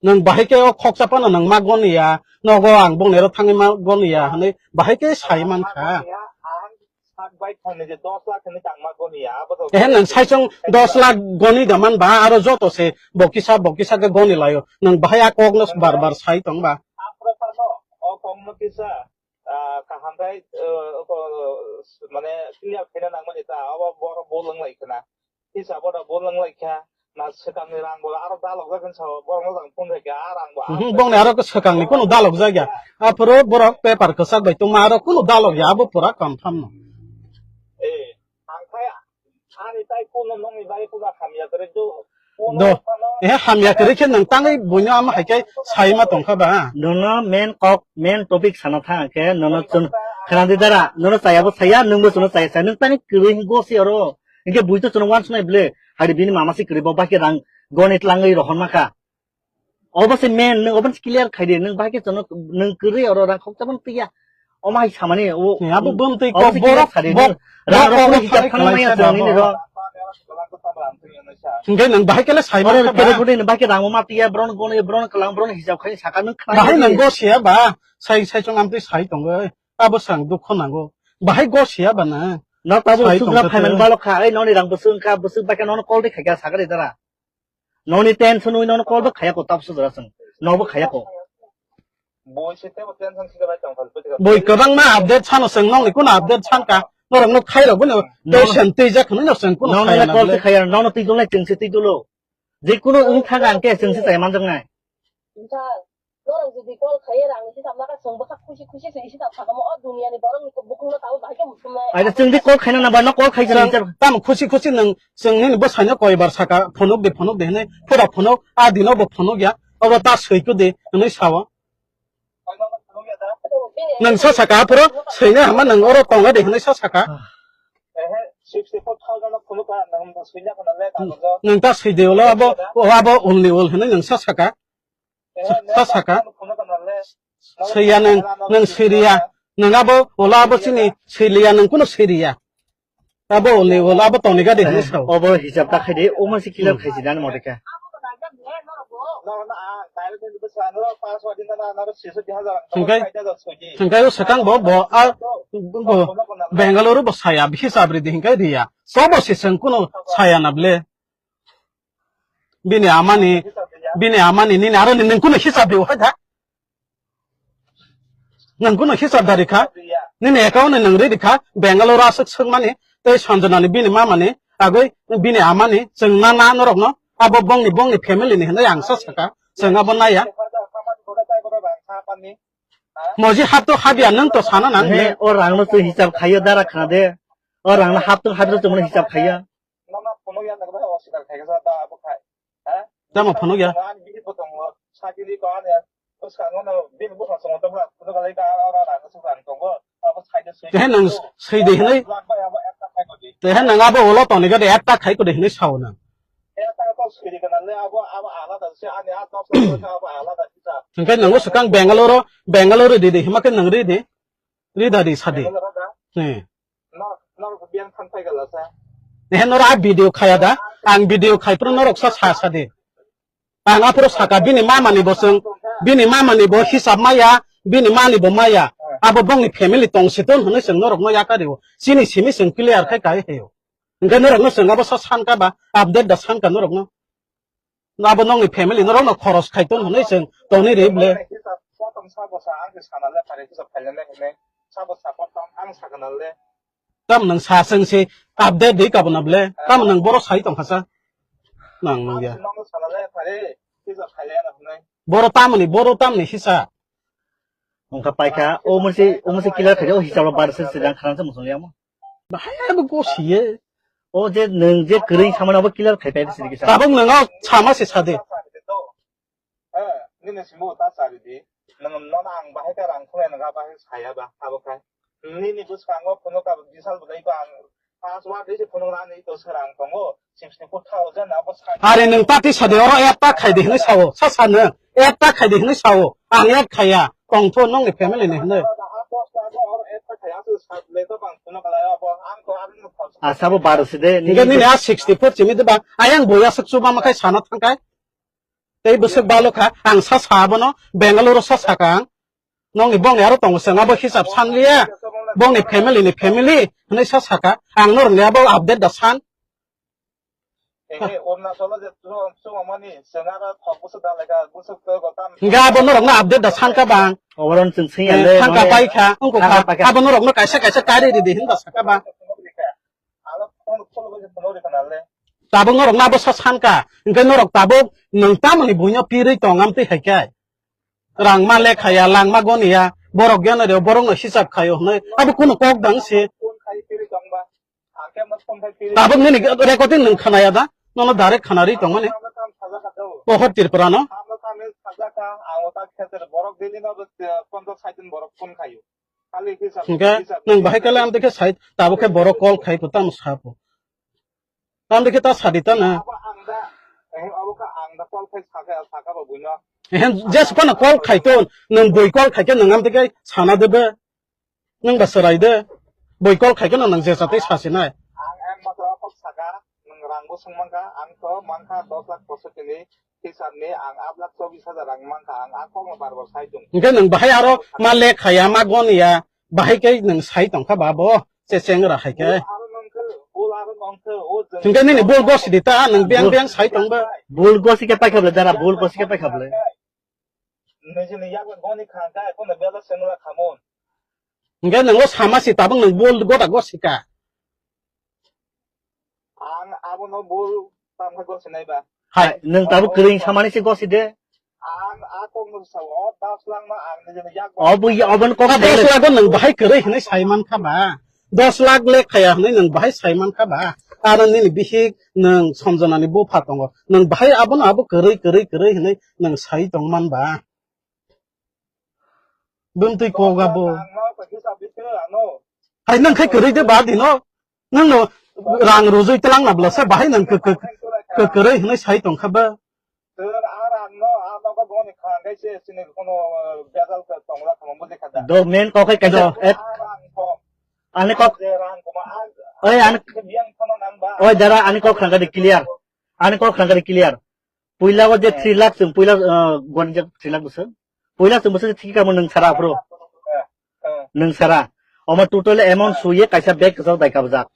Nwng bahai khe o khoksa phano nwng ma goni ya, nogo ang bongni aro thangwi ma goni ya hwnwi bahai khe sai man kha. Ang sak bai thangni je dos lakh hwnwi tang ma goni ya, abo to Ehe nwng saisung dos lakh goni da man ba, aro joto se bo kisa, bo kisa khe goni laio. Nwng bahai a kokno bar bar sai tong ba. Aphuru phano o kokno kisa, ah, kaham khai, ah, ko, mane clear khaina nangmani ta, abo borok bo lwng lai khna. Hisabo da bo lwng lai kha, na swkangni rang bo aro dalok jak hinwi sao, borok no jang phone khaikha, a rang bo Mhm, bongni aro swkangni kunu dalok jak ya. Aphuru borok paper kwchak bai tongma aro kunu dalok ya, abo pura confirm no. Eh, ang khai ani tai kunu nokni bagwi kunu hamya kwrwi do. Do. Eh, hamya kwrwi khe nwng tangwi buino ama hai khe sai ma tongkha ba? Nono main kok, main topic sana tha khe nono chun khana di dara, nono chaya bo saya, nwng bo chwngno chaya saya, nwng tangwi kwrwi hingo si oro. Hinkhe bui to chwngno wansuknai ble, hari bini mama si kwrwi bo bahai khe rang goni tlangwi rohorma kha. Obo se main, nwng obo se clear khai di, nwng bahai khe chwngno, nwng kwrwi oro rang khokcha bo twiya. Omo hai samani, o, Ni abo bumtwi obo kok se clear borok, khai di, bok-, nwng rang bok rok kok khe hijab khalai khana maya khalai chwng nini sa ro. Hingke nwng bahai kele sai Oro mangkha ba? Kere kuni nwng bahai khe rang ma twiya, bron goni, bron kwlang, bron hijab khai saka nwng khna Bahai di. Nwng gosiya ba? Sai, sai chwng amtwi sai tongo. Abo sang dukho nango. Bahai gosiya ba na? Nok tabo Sai usuk na tongkha phaiman tei. Balok kha, ei noni rang bwswk wngkha, bwswk bahai khe nono call de khaikha sakari dara. Noni tension wi nono call bo khaya ko, tabso jora chwng. Nobo khaya ko. Boi se tebo tension se bai tong kha. Boi kwbangma update sano chwng, nokni kuno update san ka? Norok no khai rok bini No. Tension twi jak hwnwi no chwng kuno Nono khaya le na call bwle. Se khaya, nono twi dulai chwng se twi dulo. Je kuno wng thang ang ke chwng se chai manjak nai. Norok jodi call khaiya rang hisab naka chwng bwkha khusi khusi se hisab sakamo o duniya ni borok ni bukhuk no tabo bahai khe muchungnai. Aida chwng di call khaina na ba no call khai Chwng jani. Tamo khusi khusi nwng chwng nini bwsai no koi bar saka phunuk di phunuk di hwnwi pura phunuk a dino bo phunuk ya obo ta swi ku di hwnwi sao. Nwng sa saka phuro swi na hama nwng oro tonga di hwnwi sa saka. Nwng ta swi di ulo abo o abo ulni ul hwnwi nwng sa saka. Sa saka. Swiya nwng, nwng siriya. Nwng abo, ulo abo chini siriya, nwng kuno siriya. Abo ulni ulo abo tongni gadi hwnwi sao. Obo hisab ta khai di, omo se clear khai si dan mode khe. Hingkai, hingkai o swkang bo, bo, a, bo, Bangalore bo saya, hisab ridi hingkai riya. Sobo se chwng kuno saya na ble. Bini amani, bini amani nini aro nini kuno hisab di hai da. Nang kuno hisab dari kha. Nini account ni nang ridi kha. Bangalore aswk swk mani. Tei Sanjana ni bini mama ni. Agoi bini amani. Chwng na na norok no. Abo bongni bongni family ni hinwi ang sa saka. Chwng abo naya. Moji hap to habya nwng to sana nang. He, o rang no twi hisab khaiyo dara khna de. O rang no hap to habya to hisab khaiyo. Nono phunukya nokha bai oswkar khaikha sa da abo khai. Ha? Tamo phunukya? Ani bini bo tongo, sakini ko ani bwskango no bini bwskango tongo, tongo phunuk kalai ka aro aro rang swk rang tongo. Abo saida swi. Kehe nang swi de hinwi? Abo ekta khai ko di. Kehe nang abo ulo tongni gade ekta khai ko de hinwi sao nang. Ekta to swi de kana le abo, abo alada se ani a to abo alada se sa. Hingke nang swkang Bangalore, Bangalore di de hima khe nang ri de. Ri da ri sa de. Bangalore da? He. Norok, norok biyang thang phai gala sa. He norok a video khaya da? Ang video khai phuru norok sa sa sa de. Ang aphuru saka bini mama ni bo chwng, bini mama ni bo hisab maya, bini mani bo maya. Abo bongni family tong si ton hwnwi chwng norok no yakario. Chini simi chwng clear khai kai heyo. Hingke norok no chwng abo sa san ka ba, update da san ka norok no. Abo nokni family norok no khoros khai ton hwnwi chwng tongni ri ble. Tam nang sa chwng se update di kabuna ble. Tam nang boro sai tong kha sa. Nang nang ya. Boro tamoni, boro tamni hisa. Wngkha paikha, o mosi, o mosi killer khaide, o hisab rok bar se se jang kharang se musung liya mo. Bahai abo go siye. O je nwng je kwrwi samani abo killer khai pai se kisa. Tabuk nwng o sama se sade. Nini simo ta sari di. Nwng nono ang bahai ka rang khulai nwng bahai saya ba abo khai. Nini bwskango phunuk ka bisal bwlai ko ang password dei se phunuk rani to serang tongo. Are nwng pati sadi oro add ta khai di hinwi sao, sa sa nwng add ta khai di hinwi sao, ang add khaiya, tongtho nongni family ni hinwi. Asa bo baro se de, hingke nini a sixty four chimi de ba, ayang boya suk chuba makai sana thangkai. Tei bwswk balo kha, ang sa sa abono, Bangalore sa sa ka ang. Nongni bongni aro tongo chwng abo hisab san liya. Bongni family ni family hinwi sa saka. Ang norokni abo update da san. Hingke abo norokno update da san ka bang. Oboron chwng singya le, thangka mane pai kha, wngkha kha. Abo norokno kaisa kaisa kari ridi hinba saka bang. Tabuk norokno abo sa san ka. Hingke norok tabuk nwng tamoni buino pirwi tong amtwi hai khe. Rang ma lekha ya, langma goni ya, borok gyan reo, borok no hisab khaio hwnwi. Abo kunu kok dang se. Tabuk nini recording nwng khana ya da? Nono direct khana ri tong mani. Pohor Tripura no? Samno samno sajak kha, ang o ta kheter borok daily no bo, eh, ponchas sait din borok phone khayo. Khali hisab, hingke hisab, nwng bahai kale ang dekhe sai, tabo khe borok call khai po, tamo sa po. Tamo dekhe ta sadi ta na. Abo ang da, eh, abo kha ang da call khai sakha, sakha bo buino. Ehem, jes kono call khai ton, nwng boi call khai khe nwng am dekhe sana debe. Nwng ba chwrai de. Boi call khai khe nwng je satwi sasinai. Ang, ang em matro kok saka, nwng rang bo swng mankha, ang to mankha dos lakh poso tini, hisab ni ang aat lakh chobis hajar rang mankha, ang a kok no bar bar sai tong. Hingke nwng bahai aro ma lek khaya, ma gon ya, bahai khe nwng sai tongkha ba bo, che cheng ra hai khe. Bul aro nongkhe, bul aro nongkhe, o jwng hingke nini bul gosi di ta, nwng biyang biyang sai tong ba. Bul gosi khe paikha bwle, dara, bul gosi khe paikha bwle. Nijini yak goni khangkha, kono bela sengra khamon. Hingke nwng o sama si tabuk nwng bul gota gosi ka. Ang abono bul tamkha gosinai ba. Hai, nwng tabuk kwrwi samani se gosi de. Ang a kok no sa o das lang ma ang nijini yak. Obo ya, obo kok. Dos lakh nwng bahai kwrwi hinwi sai mankha ba. Dos lakh lek khaya hinwi nwng bahai sai mankha ba. Aro nini bihik nwng Sanjana ni bupha tongo. Nwng bahai abono abo kwrwi, kwrwi, kwrwi hinwi nwng sai tong man ba. Bumtwi kok abo. Hai nwng khai kwrwi de ba dino. Nwng no rang rujui tlang na bla sa bahai nwng kw-, kw-, kw-, kwrwi hinwi sai tong kha ba. Do men kok hai kaisa. Ani kok. Oi, ani kok. Oi, dara, ani kok khangkha de clear. Ani kok khangkha de clear. Puila o je three lakh chwng puila, uh, goni je three lakh bwswk. Puila chwng bwswk thik kamo nwng sara aphuru. Nwng sara. Omo total amount suye kaisa bag kwchak dai kabjak.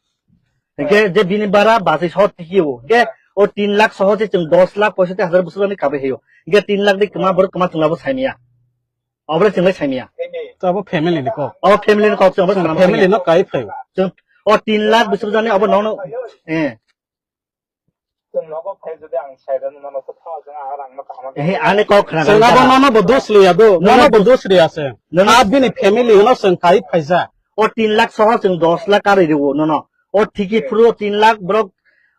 Hingke je bini bara basi soho tiki o. Hingke o tin lakh soho se chwng dos lakh poisoti hajar bwswk ani kabai hayo. Hingke tin lakh de kwma borok kwma chwng labo saimya. Obole chwng lai saimya. Abo family ni kok. O family ni kok chwng obo family no kai phai. Chwng o tin lakh bwswk jani obo nono. Eh. Chwng nogo phai jodi ang sai rwno nono kwthao chwng ang rang no kaham. Eh, ani kok khna. Chwng abo nono bo dos liya do. Nono bo dos liya se. Nono a bini family no chwng kai phaija. O tin lakh soho chwng dos lakh karwi rwo nono. O thiki phuru o tin lakh borok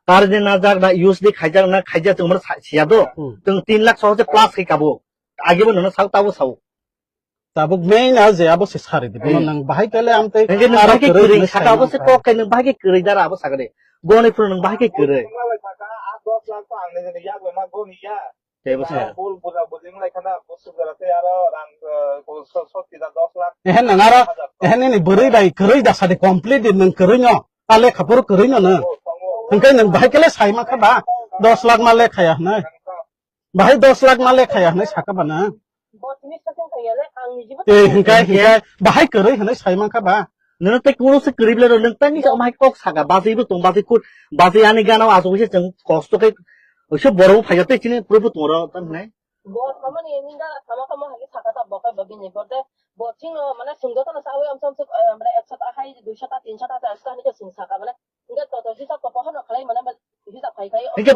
karwi na jak na use di khaijak na khaijak chwng mano sa-, siya do. Hmm. Chwng tin lakh soho se plus khai kabo. Age bo nono sao tabo sao. Tabuk main a je abo se sari di. Bono hmm. Nang bahai kale amtei hingke nang aro bahai ke kwrwi kwrwi hinwi saka sai abo se mankha. Kok kai nang bahai ke kwrwi dara abo saka de. Goni phuru nang bahai ke kwrwi. Tei bo se. Ehe nang aro, ehe nini bwrwi bai kwrwi da sadi complete di nang kwrwi no. A lekha phuru kwrwi no nang. Hingke nang bahai kale sai mankha ba dos lakh ma lekha ya hinwi. Bahai dos lakh ma lekha ya hinwi saka ba nang. Bo tini sakang kaya le, ang nijibo tei hingkai, hingkai, bahai kwrwi hinwi sai mankha ba. Nono tei kuno se kwrwi bwle rw, nwng tei nisa omhai kok saka, bachwi bo tong, bachwi kut, bachwi ani gana o achuk se chwng kosto khe, oiso borok bo phaikha tei chini puro bo tong ro, tamo hinai. Bo samani ninga sama kamo hai saka ta bo kai bo bini bo de, bo chingno mane sungdo tano sawi amsam suk, eh, mane ekso ta hai, duiso ta, tinso ta, charso ta hinwi chwng saka mane. Hingke toto hisab to pohor no khlai mane ba hisab khai khai. Hingke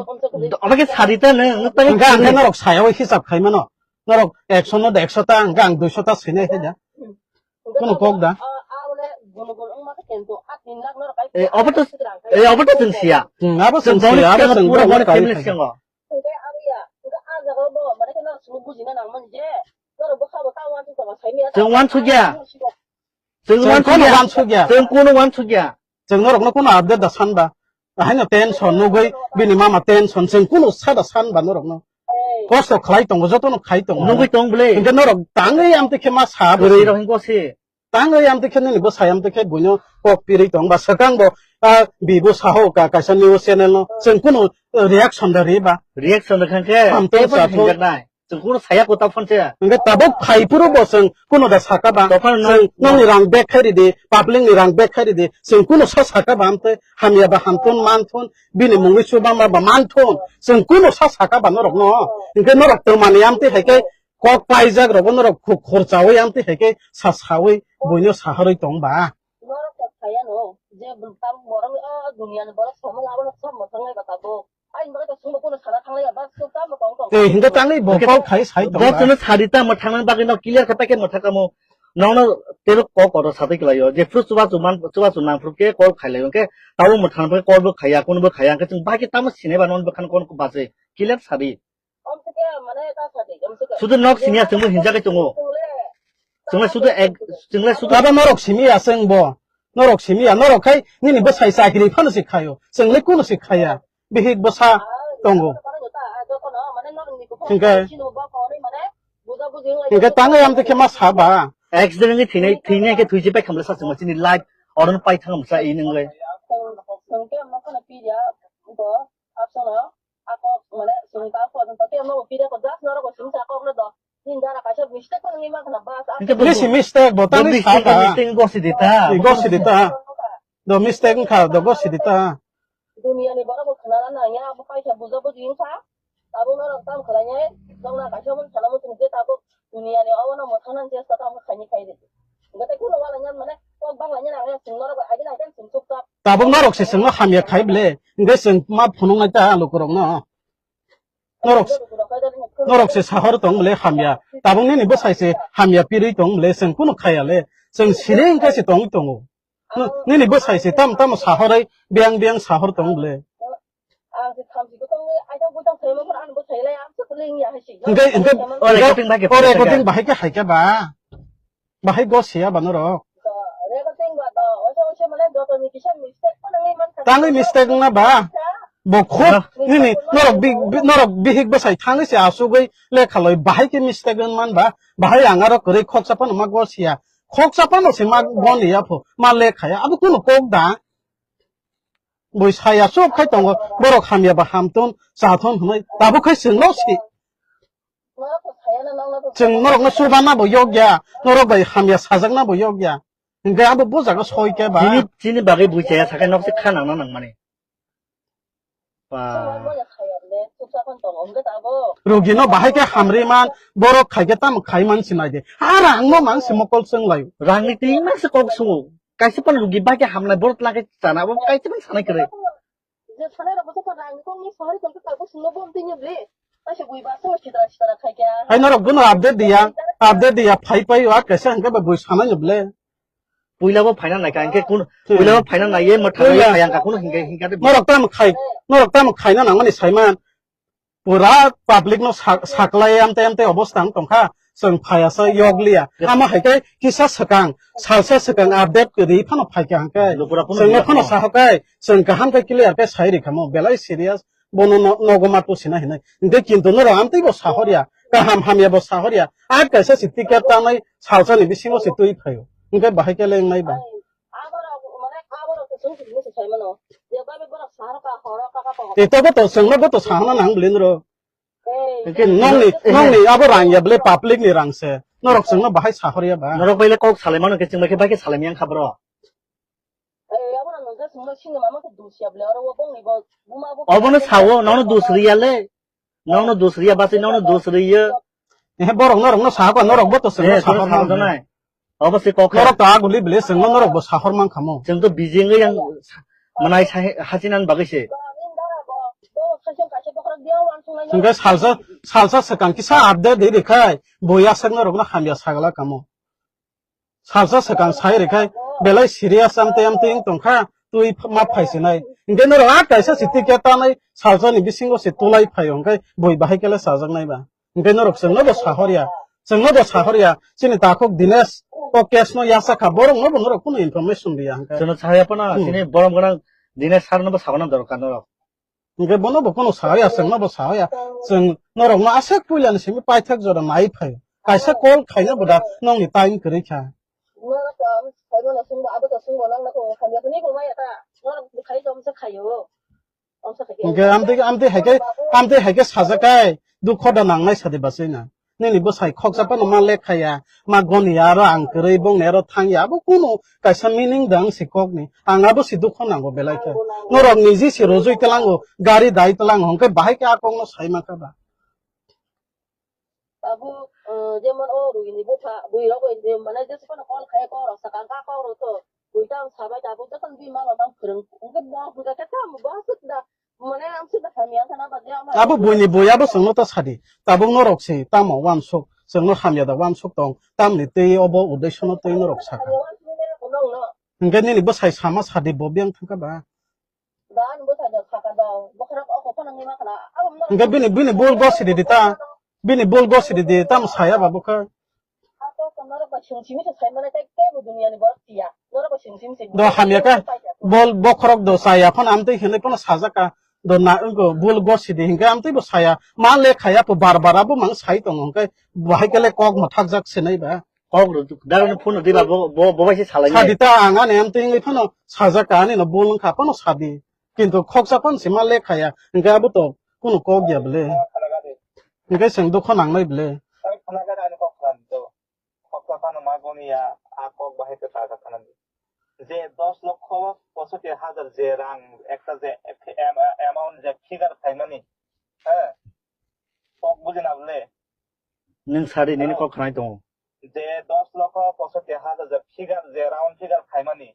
omo khe sadi ta nang, nang tang hingke ang khe norok saya o hisab khai mano. Norok ekso no da ekso ta, hingke ang duiso ta sinai hai da. Kono kok da. Eh, obo to, eh, obo to chwng siya. Hmm, abo chwng siya, abo chwng pura boni family singo. Chwng wansukya. Chwng kono wansukya. Chwng kono wansukya. Chwng norokno kono update da sanba. Ahaino tension nugwi bini mama tension chwng kono sada sanba norokno. Kosto khlai tongo, jotono khai tongo. Nugwi tong bwle. Hingke norok tangwi amtwi khe ma sa bwswi. Bwrwi rok hingko se. Tangwi amtwi khe nini bwsai amtwi khe buino kok pirwi tong ba swkang bo, ah, bibo saho ka kaisa news channel no chwng kono reaction da ri ba. Reaction da khan khe. Hamtong tebo sa thong. Hingkar nai. Chwng kuno saya kota phone se. Hingke tabuk phai phuru bo chwng kuno da saka ba. Tokhan no, chwng nongni rang bag khai ridi, public ni rang bag khai ridi. Chwng kuno sa saka ba amte hamya ba hamthun manthun, bini mungwi chuba ma ba manthun. Chwng kuno sa saka ba norok no. Hingke norok twmani amte hai khe kok paijak rogo norok khu-, khorchawi amte hai khe sa sawi buino saharwi tong ba. Norok kok saya no, je tabuk borok o dunia ni borok somung abo no sab mwthang nai ba tabuk. Ai, hwnba khe to chwngbo kuno sana thanglaiya, ba, chwng tamo tong tong. Tei hingke tangwi bo kok khai sai tong ba. Bo chwngno sadi tamo thangna bagwi no clear khe paikhe mwthakamo. Nokno tebo kok kotor satwi kwlaio. Jephru chubachu man, chubachu nangphru khe call khailai, hwnkhe tabuk mwthang khe call bo khaiya, kunubo khaiya, hwnkhe chwng bahai khe tamo sinai ba nokni bwkhano kon bachwi. Clear sadi. Sudu nok simi ya chwngbo hinjagwi tongo. Chwngle sudu ek, chwngle sudu. Aba norok simi ya chwngbo. Norok simi ya, norok khai nini bwsai chakri phano se khayo. Chwngle kuno se khaya. Bihik bwsa tongo. Hingke, hingke tangwi amtwi khe ma saba. Accident ni thwinai, thwinai khe thwisi pai khamle sa chwngma chini life oron pai thang bwsa i nwngle. Hingke bo Nisi mistake bo tangwi mistake saka. Mistake gosi di ta. Gosi di ta. Do mistake wngkha, do gosi di ta. Duniya ni borok bo khwnana nangya, abo kaisa buja buji wngkha. Tabuk norok tamo khlainai, nokna kaisa bo sana muchung je tabuk duniya ni obono mwthangna je sa tamo khaini khai di. Hwnkhe tei kuno wala nyan mane kok bangla nyan ang chwng norok bai agina agina chwng chukchak. Tabuk norok se chwngno hamya khai ble, hwnkhe chwng ma phunuknai ta lukurokno. Norok, norok se sahor tong mle hamya. Tabuk nini bwsai se hamya pirwi tong mle, chwng kunu khaya le. Chwng siri wngkha se tongwi tongo. N-, nini bwsai se tam tamo sahorwi biyang biyang sahor tong mle. Hwnkhe, hwnkhe, o recording bahai khe hai khe ba. Bahai gos ya ba norok. Tangwi mistake wngna ba? Bo khub nini norok bi-, bi-, norok bihik bwsai thangwi se asugwi lekha loi bahai khe mistake wng man ba? Bahai ang aro kwrwi khoksa phano ma gos ya. Khoksa phano se ma gon ya pho, ma lekha ya. Abo kuno kok da? Bui saya chup khai tongo, borok hamya ba hamthun, chathun hwnwi tabuk khai chwngno si. Chwng norokno chubana bo yokya, norok bai hamya sajakna bo yokya. Hwnkhe abo bujago soi khe ba. Chini, chini bagwi bui chaya sakai nok se kha nangna nangmani. Ba. Rugino bahai khe hamri man, borok khai khe tamo khai man sinai de. Ha rangno mang si mokol chwng lai. Rangni twi mang se kok sungo. Kaisa pan rugi bai khe hamnai borok lage chana bo kaisa pan sanai kwrwi. Je sanai rok bwswk rang kong ni sahari tong kha bo sungno bom tini ble. Kaisa bui ba so sitra sitra khai kya. Hai norok bono update diya, update diya phai pai wa kaisa hwnkhe ba bui sanai no ble. Puila bo phaina nai ka hwnkhe kun, hmm, puila bo phaina nai ye mwthang ye phai ang ka kun hwnkhe hwnkhe. Norok tamo khai, norok tamo khaina nangmani saiman. Pura public no sa-, saklai amte amte obostha wng tongkha, chwng phaiya sa yokliya. Amo hai khe kisa swkang, salsa swkang update kwrwi phano phaikha hwnkhe. Chwngno phano sahokai, chwng kaham khe clear khe sai rikha mo, belai serious, bono no-, nogo ma tusina hinwi. Hwnkhe kintu norok amtwi bo sahorya, kaham hamya bo sahorya. A kaisa se ticket tanai salsa ni bisingo se twi phaio. Hwnkhe bahai khe lengnai ba. Aborok, mane, aborok se chwng simi se sai mano. Je babe borok sahar ka, horo ka, ka, ka. Ito bo to, chwngno bo to sahana nang bwlwi noro. Ei. Hwnkhe nongni, nongni abo rang ya bwlwi public ni rang se. Norok chwngno bahai sahor ya ba. Norok bai le kok salai mano khe chwng bai khe bai khe salai yang kha bro. Ei, abo rang nang khe chwngno sini mama khe dusia bwlwi oro bo bongni bo buma bo. Obono sawo, nono dus riya le. Nokno dus riya basi nokno dus riya. Eh, borok norokno sahakha, norok bo to chwngno eh, sahakha chwngno sahakha nai. Obo se kok kha. Norok to aguli bile chwngno norok bo sahor man khamo. Chwng to bijing yang manai sai hachinan bagwi se. Hwnkhe salsa, salsa swkang kisa update di rikhai, bo yasakno rokno hamya sagala kamo. Salsa swkang sai rikhe belai serious amtwi amtwi wng tongkha, twi ma phaisinai. Hwnkhe norok a kaisa se ticket tanai salsa ni bisingo se tulai phaio, hwnkhe bui bahai kele chajaknai ba. Hwnkhe norok chwngno bo sahorya, chwngno bo sahorya, chini takhuk Dinesh o case no yachakha, borokno bo norok kunu information riya hwnkhe. Chwngno sahorya phano, hmm, chini borom gwnang Dinesh sir no bo sagona dorkar norok. Hwnkhe bono bo phano sahorya, chwngno bo sahorya. Chwng norokno aswk puilani simi paithak jora nai phaio. Kaisa call khaina bo da nongni time kwrwi kha. Hwnkhe amtwi, amtwi hai khe, amtwi hai khe sajak kai, dukho da nangnai sadi bachai na. Nini bwsai khoksa phano ma lekha ya, ma goni ya, aro ang kwrwi bongni aro thang ya, abo kunu kaisa meaning da wng si kokni. Ang abo si dukho nango belai khe. Norok niji si rojui tlango, gari dai tlango, hwnkhe bahai khe a kokno sai mankha ba. Abo, eh, jemon o rugini bupha, bui rok bai je mane jesa phano call khai kok rok sakang kha kok rok to. Bui tamo sabai tabuk jotono bini mama tamo phwrwng. Hwnkhe bo hwnkha khe tamo bo aswk da. Mane amswk da hamya wngkha na bagwi ama. Abo buini bui abo chwngno ta sadi. Tabuk norok se tamo uansuk, chwngno hamya da uansuk tong. Tamni twi obo uddeshono twi norok sakha. Hamya uansuk nini nokno. Hwnkhe nini bwsai sama sadi bo biyang thangkha ba. Hwnkhe bini, bini bul gosi di di ta. Bini bul gosi di di, tam saya ba bukha. Do hamya ka, bol bokhorok do saya phano amtwi hinwi phano sajak ka. Do na wngko bul gosi di hinka amtwi bo saya. Ma le khaya po bar bar abo mang sai tongo hinke bahai kele kok ma thakjak se nai ba. Kok rw duk, daro no phone rw diba, bo, bo, bo bai se salai nai. Sadi ta ang ani amtwi wngwi phano sajak ka ani no bul wngkha phano sadi. Kintu khoksa phano se ma le khaya. Hinke abo to kuno kok ya bole. Hinke chwng dukho nangnai bole. Khoksa phano ma goni ya, a kok bahai khe ta kha khana di. Je dos lokho posotti hajar je rang ekta je ek-, am-, amount je figure khaimani, he? Kok buji na bole? Nwng sadi nini kok khnai tongo. Je dos lokho posotti hajar je figure je round figure khaimani.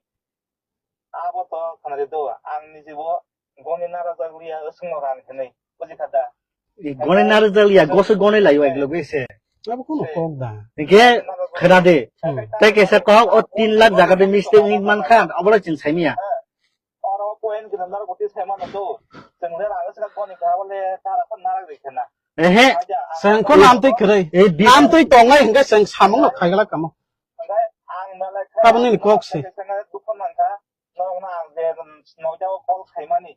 Abo to khana di do, ang nijibo goni narajakliya, wswngno rang hinwi, buji kha da? I goni narajakliya, goso goni laio ek loge se. Abo kuno kok da. Hingke khna de. Hmm. Tei kaisa kok o tin lakh jaga de mistake wngwi mankha, obo le chwng saimanya. Oro point gwnang narok goti saimano do. Chwng le rang wswk goni kha, abo le tara phano narak rikhe na. Ehe. Chwng kono amtwi kwrwi. Eh, bi- Amtwi tongnai hingke chwng samung no khaigala kamo. Hingke ang belai khe Abo nini kok se. Dukho mankha. Norokno ang je, um, noida o call khaimani,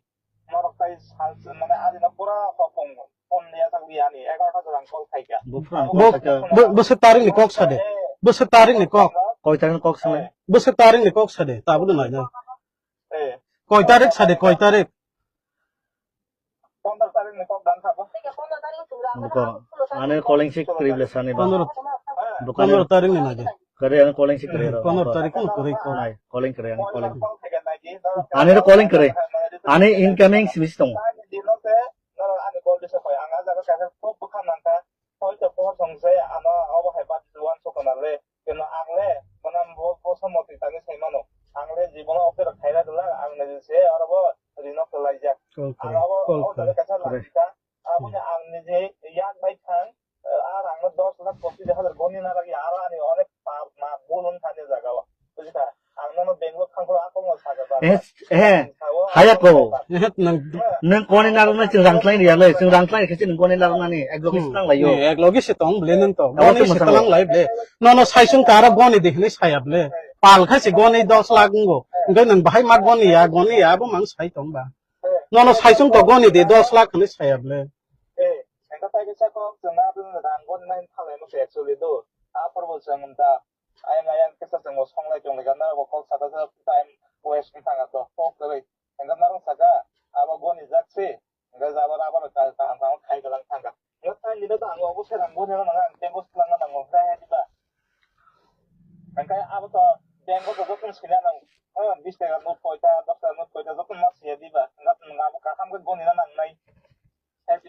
norok tai sal, mane, ani no pura hopong phone ya thang di ani, egaroh ta jora ang call khaikha. Bo phone Bo, call khaikha. Bo, bwswk tarik ni kok sade. Bwswk tarik ni kok. Koi tarik ni kok sale? Bwswk tarik ni kok sade. Tabuk no naina. Eh. Koi tarik sade, koi tarik. Pondro tarik ni kok dan sabo. Buko, ane calling si kwrwi bwle sani ba. Pondro, Buko ane pondro tarik ni nai de. Kwrwi ane calling si kwrwi ro. Pondro tarik ni kwrwi ko. Nai, calling kwrwi, ane calling. Ane ro calling kwrwi. Ane incoming simi si tongo. Hoito pohor song se ano obo hai bati uansukha na le, keno ang le mwnam bo, bo somoti tangwi sai mano. Ang le jibono offer khaina dwla, ang niji se oro bo rino kwlaijak. Call Ang kore, abo call o jaga kore. Kaisa Kore. Langkha, aboni ang niji yak bai thang, eh, a rang no dos lakh pochis hajar goni na lagi, aro ani onek pap ma bulun thani jaga o. Bujikha? Ang nono Bangalore thangphuru a kokno sakha ba. Eh, eh, haya ko. Eh, nang Nang koni narwknai chwng rang tlaini ya le, chwng rang tlaini khe chwng koni narwknani, ek loge Hmm. swnang lai o. Ni, ek loge se tong ble nang to. Abo Goni to se mwsang tlang lai ble. Nono saisung tara goni de hinwi saya ble. Pal kha se goni dos lakh wngo. Hingke nang bahai ma goni ya, goni ya, abo mang sai tong ba. Nono saisung to goni de dos lakh hinwi saya ble. Eh, engka tai kisa kok chwng na rang goni nai thalai mo se actually do. A porbo chwng ta. Ayang ayang kisa chwng bo songlai tong lai gana bo kok saka sa time waste wng thang to kok kwrwi. Engka narwk saka abo goni jak se. Engka jabo rubber ka kaham kaham khai galang thang ka. Engka tai nino to ang obo se rang goni rang ang tengo swlang na nango khai hai diba. Engka abo to tengo to jokhon sina nang. Ah, bis taka not koita, dos taka not koita jokhon ma siya diba. Engka abo kaham ke goni na nangnai.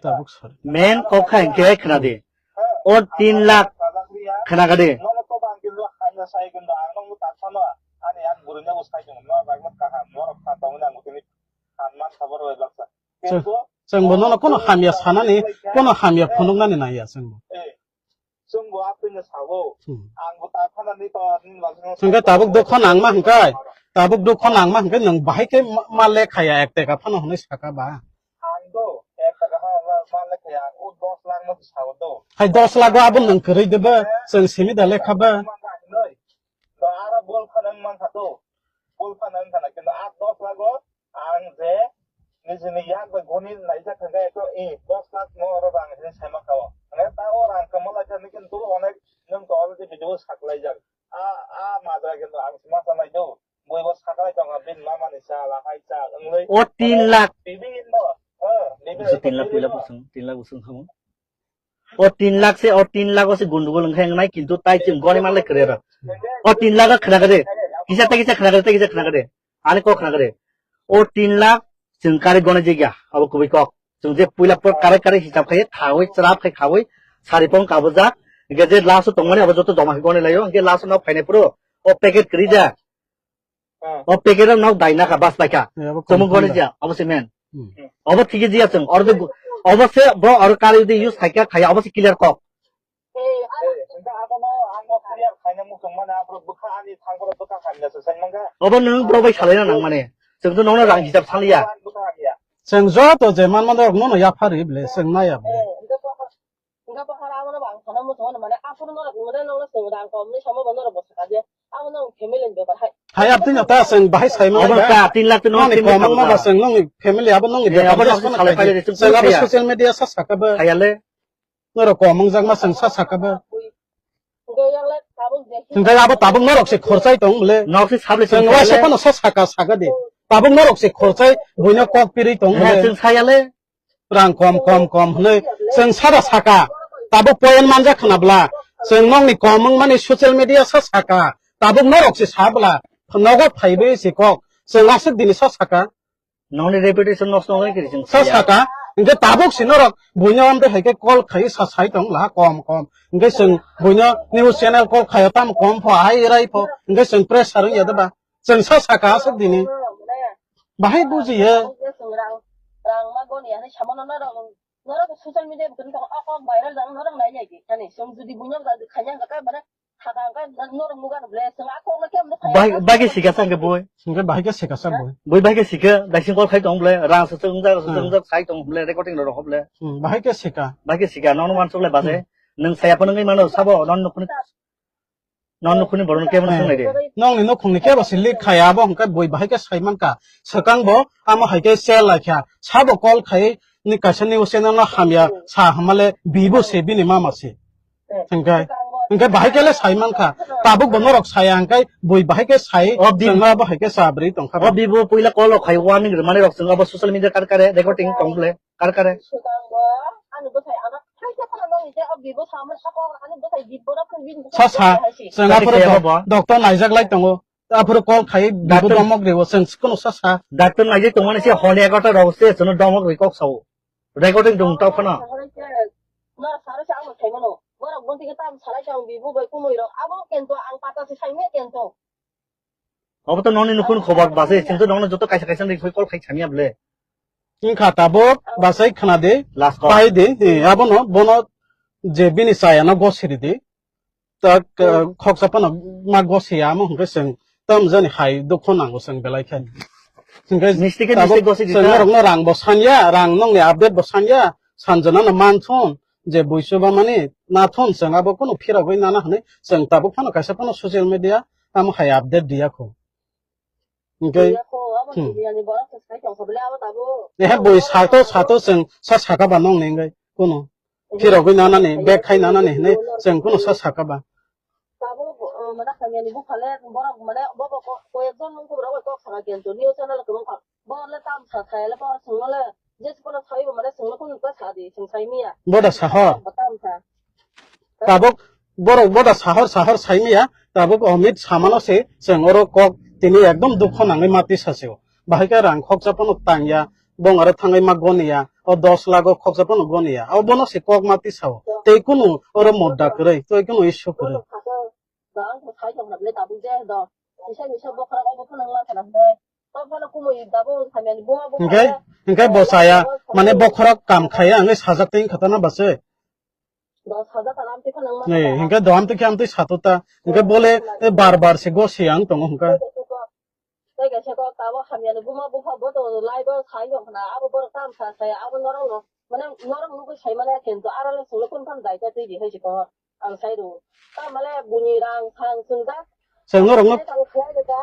Tabuk sar. Men kok kha hingke khna di. O tin lakh khna kha di. Chwng, chwng bo nono kono hamya sanani, kono hamya phunuknani naiya chwng bo. Chwng bo atwino sabo. Hmm. Ang bo ta phano ni to ni bagwi no Hwnkhe tabuk dukho nangma hwnkhe, tabuk dukho nangma hwnkhe nwng bahai khe ma, ma lekhaya ek teka phano hwnwi saka ba. Ang do ek teka ha ma, ma lekhaya, ang o dos lakh no sabo do. Hai dos lakh o abo nwng kwrwi de ba, chwng simi da lekha ba. Do aro bol phano wng mankha do. Bol phano wng khana, kintu a dos lakh o Ang je nijini yak bai goni naijak hwnkhe ekdom, eh, dos lakh no oro rang hinwi saima kha o. Hwnkhe ta o rang kwma lai kha hinwi kintu onek nwng to already video saklaijak. A, a majra kintu ang se ma sanai do. Bui bo saklai tongo bini mama ni cha, lahai cha, wngwi. O tin lakh. Bibhinno, eh, bibhinno. Tin lakh puila bwswng, tin lakh bwswng khamu. O tin lakh se, o tin lakh o se gundugul wngkha wngnai, kintu tai chwng goni manlai kwrwi rw. O tin lakh o khna kwrwi. Kisa tei kisa khna kwrwi, tei kisa khna kwrwi. Ani kok khna kwrwi. O tin lakh chwng kari goni jigya, abo kubui kok. Chwng je puila por kare kare hisab khai, thawi, chwrap khai khawi, sari pong kabujak. Hingke je last o tongmani abo joto joma khai goni laio, hingke last o nok phainai phuru o packet kwrwi ja. Ah. O packet o nok dai naka bas paikha. Eh, abo Chomung confirm goni da. Ja, abo se men. Hmm. Abo thik jiya chwng, oro de gu-, abo se bo oro kari de use khaikha khaya, abo se clear kok. Eh, engkha abo no ang no clear khaina muchung mane, aphuru bwkha ani thangphuru bwkha khamya se sai mangkha. Abo nwng bro bai salaina nang mane. Chwng to nono rang hisab saliya. Ang bwkha hamya. Chwng joto je man man rok nono yaphari ble, chwng naya ble. Eh, engkha bwkha, engkha bwkha Norok mane nokno chwng rang kom hinwi samo bo norok bo sakha je. Abo nong family ni bepar hai. Hai, abtwi no ta chwng bahai sai mano. Abo ta tin lakh twi nong nongni family kom wngma ba chwng nongni family abo nongni bepar abo je nong sono salai khaidi. Chwng abo social media sa sakha bo. Hayale. Norok kom wngjakma chwng sa sakha bo. Hwnkhe abo tabuk norok se khorchai tong le. Nok se sable chwng waisa phano sa sakha sakha di. Tabuk norok se khorchai buino kok pirwi tong le. Chwng sayale. Rang kom, kom, kom hwnwi chwng sada saka. Tabuk point manjak khna bla. Chwng nokni kom wngmani social media sa saka. Tabuk norok se sa bla. Nogo phaiwi se kok. Chwng aswk dini sa saka. Nokni reputation nosto wngwi kiri chwng sa saya. Saka. Hwnkhe tabuk se norok buino amtwi hai khe call khai sa sai tong bla kom, kom. Hwnkhe chwng buino news channel call khaio tamo kom pho, hai rai pho. Hwnkhe chwng pressure wngya de ba. Chwng sa saka aswk dini. Bahai bujiya. Rang, rang ma goni ya, samano norok, norok social media button ka o kok viral jang norok nai nai di. Ani song judi bunyok jang khanya ka ka mana thaka ka norok muga ble song a kok na kem no. Bai, bai ke sika sang ke boy. Singke bahai ke sika sang boy. Boy bai ke sika, dai sing kol khai tong ble, rang sa sung jang, sung jang sai tong ble, recording ro ble. Hmm, bahai ke sika. Bai ke sika, nono wan sok le base. Hmm. Nang saya pa nang mano sabo, non no khun. Non nukhuni borok no kebo no swngnai de. Nongni nukhungni kebo se leak khaya, abo hwnkhe bui bahai khe sai mankha. Swkang bo amo hai khe share laikha. Sabo call khai ni kaisa news channel no hamya sa hamale bibo se bini mama se. Hwnkhe, hwnkhe bahai khe le sai mankha. Tabuk bo norok saya hwnkhe bui bahai khe sai. O bi- chwngno abo hai khe sa bwrwi tongkha. O bibo puila call rok khai warning rwmani rok chwng abo social media kar kare recording tong ble. Kar kare. Swkang bo ani bwsai ano thaisa phano nongni je o bibo samo sakok ani bwsai bibora phano bini bwsai. Sa sa, hai si. Chwng aphuru saya doc-, bo. Doctor naijak lai tongo. Aphuru call khai bibo doctor domok ribo chwng kono sa sa. Doctor naijak tongmani se hone egarota rok se chwngno domok ri kok sao. Recording tong tau khana. Nor saro se ang sai mano. Borok bonti ke tam salai tong bibo bai kumui rok. Abo kento ang pata se sai me kento. Obo to noni nukhung khobor base, chwng to nokno joto kaisa kaisa ni call khai samya ble. Wngkha tabuk bachai khna di, last call. Pai di, eh, abono, bono je bini chaya no gosiri di. Tak, eh, khoksa phano ma gosiya amo hwnkhe chwng tam jani hai dukho nango chwng belai khe. Hwnkhe misti khe tabuk misti gosiri chwng ta. Norokno rang bo sanya, rang nongni update bo sanya, sanjana no manthon, je buisu ba mani nathon chwng abo kunu phirogwi nana hwnwi chwng tabuk phano kaisa phano social media tamo hai update diya kho. Hwnkhe, diya kho, abo hmm. Media ni borok se sai tong kho bele abo tabuk. Ehe bui sato sato chwng sa saka ba nong ni hwnkhe kunu. Ehe. Phirogwi nanani, bag khai nanani hwnwi chwng kunu sa saka ba. Tabuk, uh, mane hamya ni buphale borok mane bo bo ko-, koyek jon nung kubra bai kok saka kento news channel kwbang kha. Bo le tam sa thai le bo sung le je sung le sai bo mane sung le kun ta sa di sung sai miya. Bo da sa ho. Bo tam sa. Tabuk borok bo da sahor sahor sai miya. Tabuk Amit samano se chwng oro kok tini ekdom dukho nangwi mati sa se o. Bahai khe rang khoksa phano tang ya. Bong aro thangwi ma goni ya. O dos lakh o khoksa phano goni ya. O bono se kok mati sa o. Tei kunu oro modda kwrwi, tei kunu issue kwrwi. Ang bo sai tong na bele tabuk je do. Kisa misa bokhorok obo phano wngma khana hwnwi. Tok phano kumui dabo hamya ni buma bo. Hwnkhe, hwnkhe bo saya, mane bokhorok kam khaiya hwnwi sajak tei wngkha ta na ba se? Dos hajar ta lam twi phano wngma khana. Hwnkhe do amtwi khe amtwi sato ta. Hwnkhe bole, eh, bar bar se gosi ang tongo hwnkhe. Tei kaisa kok tabuk hamya ni buma bupha bo to live o sai tong khna. Abo borok tam sa saya, abo norok no. Mane norok nugwi sai mane kintu aro le sungno kun phano daita twi di hai si ko ang sai ru. Ta mane buni rang sang sung da. Chwng norok no, ang khlai da.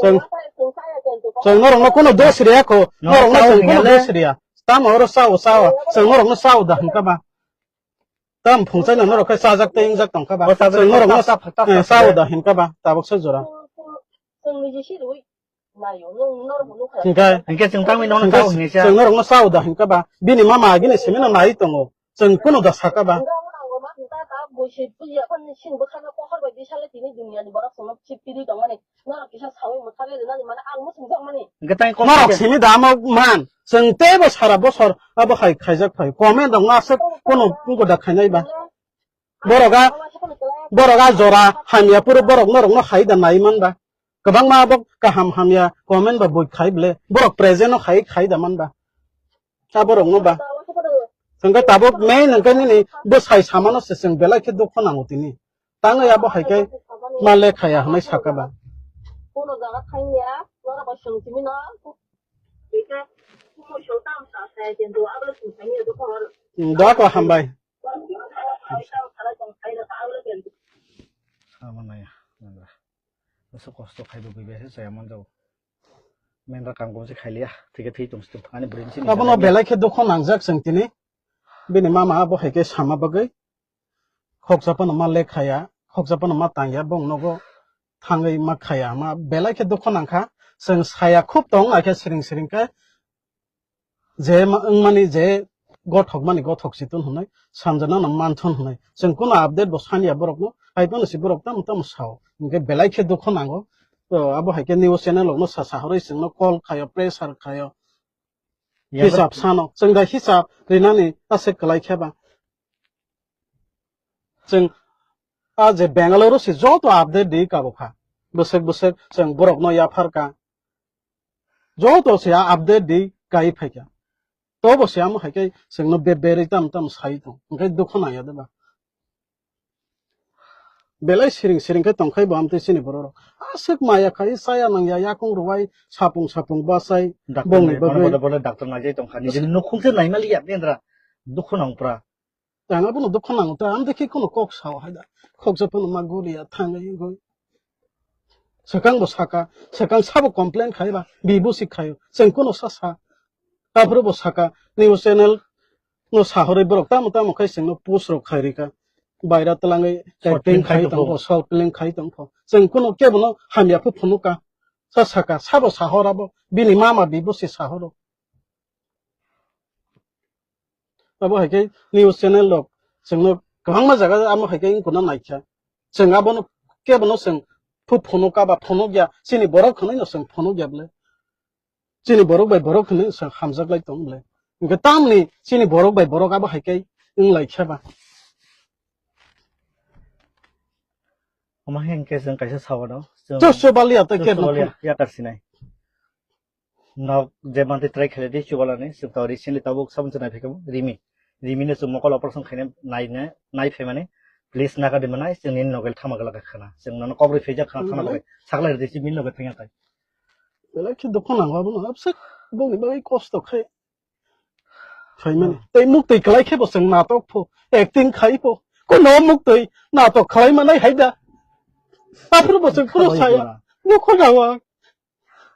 Chwng, sung saya kintu ko. Chwng norok no kuno dos riya ko. Norok no chwng kuno dos riya. Tam oro sao sao. Chwng norok no sao da hwnkha ba. Tam phungchai no norok khe chajak tei wngjak tongkha ba. Chwng norok no sao da hwnkha ba. Tabuk se jora. Chwng ni jisi rui. Nayo, nung norok bo nukha. Hingke, hingke chwng tangwi nono chwng sao hingke hinwi sa. Chwng norokno sao da hingke ba. Bini mama agini simino nai tongo. Chwng kunu da saka ba. Hingke abo nango ma hingka ka buisi puji aphani sini bwkhano pohor bai bisale tini duniani borok chwngno chip tiri tongmani. Norok kisa sawi mwthagwi rwnani mane ang muchungjakmani. Hingke tang kok norok hingke simi da amo man. Chwng teibo sara bosor abo hai khaijak phai. Comment rokno aswk kunu pugo da khainai ba. Borok a, borok a jora hamya phuru borok norokno hai da nai man ba. Kwbangma bo kaham hamya comment ba bui khai ble. Borok present no hai khai da man ba. Ta borok no ba. Hwnkhe tabuk main hwnkhe nini bwsai samano se chwng belai khe dukho nango tini. Tangwi abo hai khe ma lekhaya hwnwi saka ba. Hmm, doa ko hambai. Amo naya, nandra. Bwswk kosto khai bo gwi bai se chaya man jago. Mendra kam kom se khai liya, thike thwi tong sito. Ani brain chini Abono belai khe dukho nangjak chwng tini. Bini mama abo hai khe sama bagwi. Khoksa phano ma lekhaya, khoksa phano ma tangya, bong nogo thangwi ma khaya. Ma belai khe dukho nangkha. Chwng saya khub tong, akhe siring siring khe je ma-, wngmani je gothok mani gothok si ton hwnwi, sanjana no manthon hwnwi. Chwng kuno update bo saniya borokno, hai phano si borok tamo tamo sao. Hwnkhe belai khe dukho nango. To abo hai khe news channel rokno sa sa horwi chwngno call khayo, pressure khayo. Hisab sano, chwng da hisab rinani aswk kwlai khe ba. Chwng a je Bangalore si joto update di kabo kha. Bwswk bwswk chwng borokno yaphar ka. Joto se a update di kai phai kha. Tobo se amo hai khe chwngno be berwi tam tam sai tong. Hwnkhe dukho nangya de ba. Belai siring siring khe tongkhai bo amtwi chini borok rok. Aswk maya khai chaya nangya yakung rwai sapung sapung bachai Doctor bongni nai-, bono bagwi. Bodo bodo doctor naijai tongkha. Nijini nukhung se naimaliya bendra. Dukhu nang pura. Ang abono dukhu nango ta, amtwi khe kono kok sao hai da. Khoksa phano ma guriya thangwi wngwi. Swkang bo saka, swkang sabo complain khai ba, bibo si khaio. Chwng kono sa sa. Aphuru bo saka, news channel no sahorwi borok tamo tamo khai chwngno post rok khai rika. Baira twlangwi Short film acting khai khai tongkho. Tongkho, short film khai tongkho. Chwng kuno kebono hamya phu phunuka. Sa saka, sabo sahor abo, bini mama bibo se sahoro. Abo hai khe news channel rok chwngno kwbangma jaga amo hai khe wngkuna naikha. Chwng abono kebono chwng phu phunuka ba phunukya, chini borok hwnwi no chwng phunukya bwle. Chini borok bai borok hwnwi chwng hamjak lai tong bwle. Hwnkhe tamni chini borok bai borok abo hai khe wng lai khe ba. Omo hai hwnkhe chwng kaisa sawano. Chwng Chwng chwng baliya tei chwng kebo chwng baliya phun. Yakar sinai. Nok je mantwi try khaidi chubalani. Chwng to recently tabuk sabun chwng nai phaikha Rimi. Rimi no chwng mokol operation khaina nai nai phaimani. Please nakardi manai chwng nini nogel thama glak khana. Chwng nono kobrwi phaijak khana thana Hmm. bagwi. Sakla rwdi chini nogel thangya tai. Belai khe dukhu nango abono, absek bongni bagwi kosto khai. Khaimani. Hmm. Tei muktwi kwlai khe bo chwng natok pho, acting khai pho. Kono muktwi natok khlai manai hai da. Aphuru bo chwng phuru Khlai saya. Pura. Dukhu nango.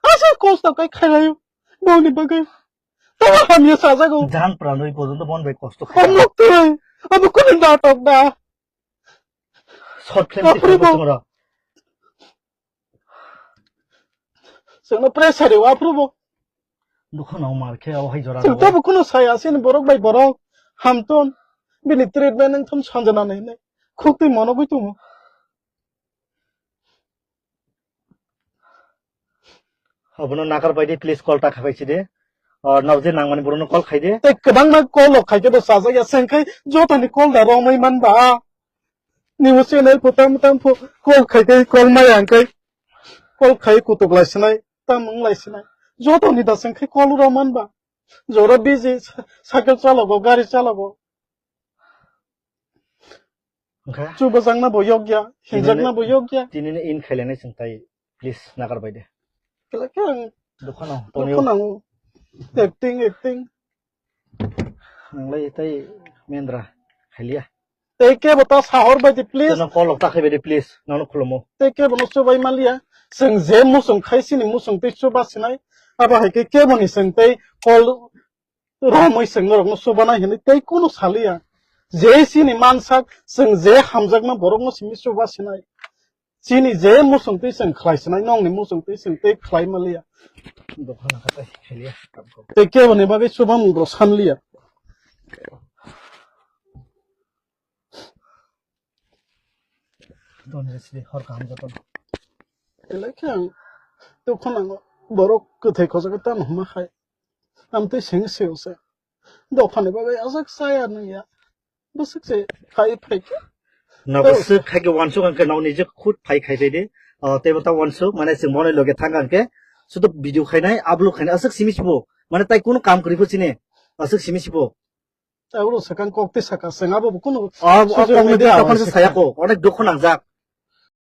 Asa kosto khai khainayo. Bongni bagwi. Tamo hamya sajago. Jan pranwi porjonto bon bai kosto khai. Muktwi. Abo kono natok da. Short film Aphuru bo. Chwngno pressure rw aphuru bo. Dukhu no mar khe o hai jora Chwng no. Tabo kuno saya sini borok bai borok hamton bini treatment wngthon sanjana nai nai. Khuk twi mono gwi tongo. Obono nakar bai di, please call ta khabai si de. O, nokje nangmani borokno call khai de. Tei kwbangma call rok khai khe bo chajak ya, chwng khai jotoni call da romwi man ba. News channel pho tam tam pho call khai khe call maya hwnkhe call khai kutuk lai sinai, tam wng lai sinai. Jotoni da chwng khai call rw man ba. Jora busy, cycle chalogo, gari chalogo. Wngkha? Chubajakna bo yokya, hinjakna bo yokya. Tinini in khailainai chwng tai, please, nagar bai de. Kela khe ang Dukhan ang, Tony. Dukhan ang acting, acting. Nanglai tai Mendra, khailia. Tei kebo ta sahor bai di, please. Teno call rok ta khai bai di, please. Nono khulumo. Tei kebo no chubai manliya. Chwng je muchung khai sini muchung tei chuba sinai. Abo hai khe kebo ni chwng tei call romwi chwng norokno chubanai hinwi tei kunu saliya. Je chini mansak chwng je hamjakma borokno simi chuba sinai. Chini je muchung twi chwng khlai sinai, nokni muchung twi chwng tei khlai manliya. Dukhan kha tei khailia. Tei kebo ni bagwi chubamung rok sanliya. Don jesli hor kaham joto. Belai khe ang dukhu nango, borok kwthai khojago tamo hwnma khai. Amtwi seng seo se. Dophani bagwi aswk chaya nungya. Bwswk se khai phai khe. Nogo swk khai khe wansuk ang khe nokni je khut phai khai phai de. O, teibo ta wansuk, mane chwng bono loge thang ang khe. Sudo video khainai, upload khainai, aswk simi sibo. Mane tai kunu kam kwrwi pho chini. Aswk simi sibo. Abro sakang kok tei saka, chwng abo bo kunu O, o, sujuk kok media tei tokon se awai saya kha. Ko, onek dukhu nangjak.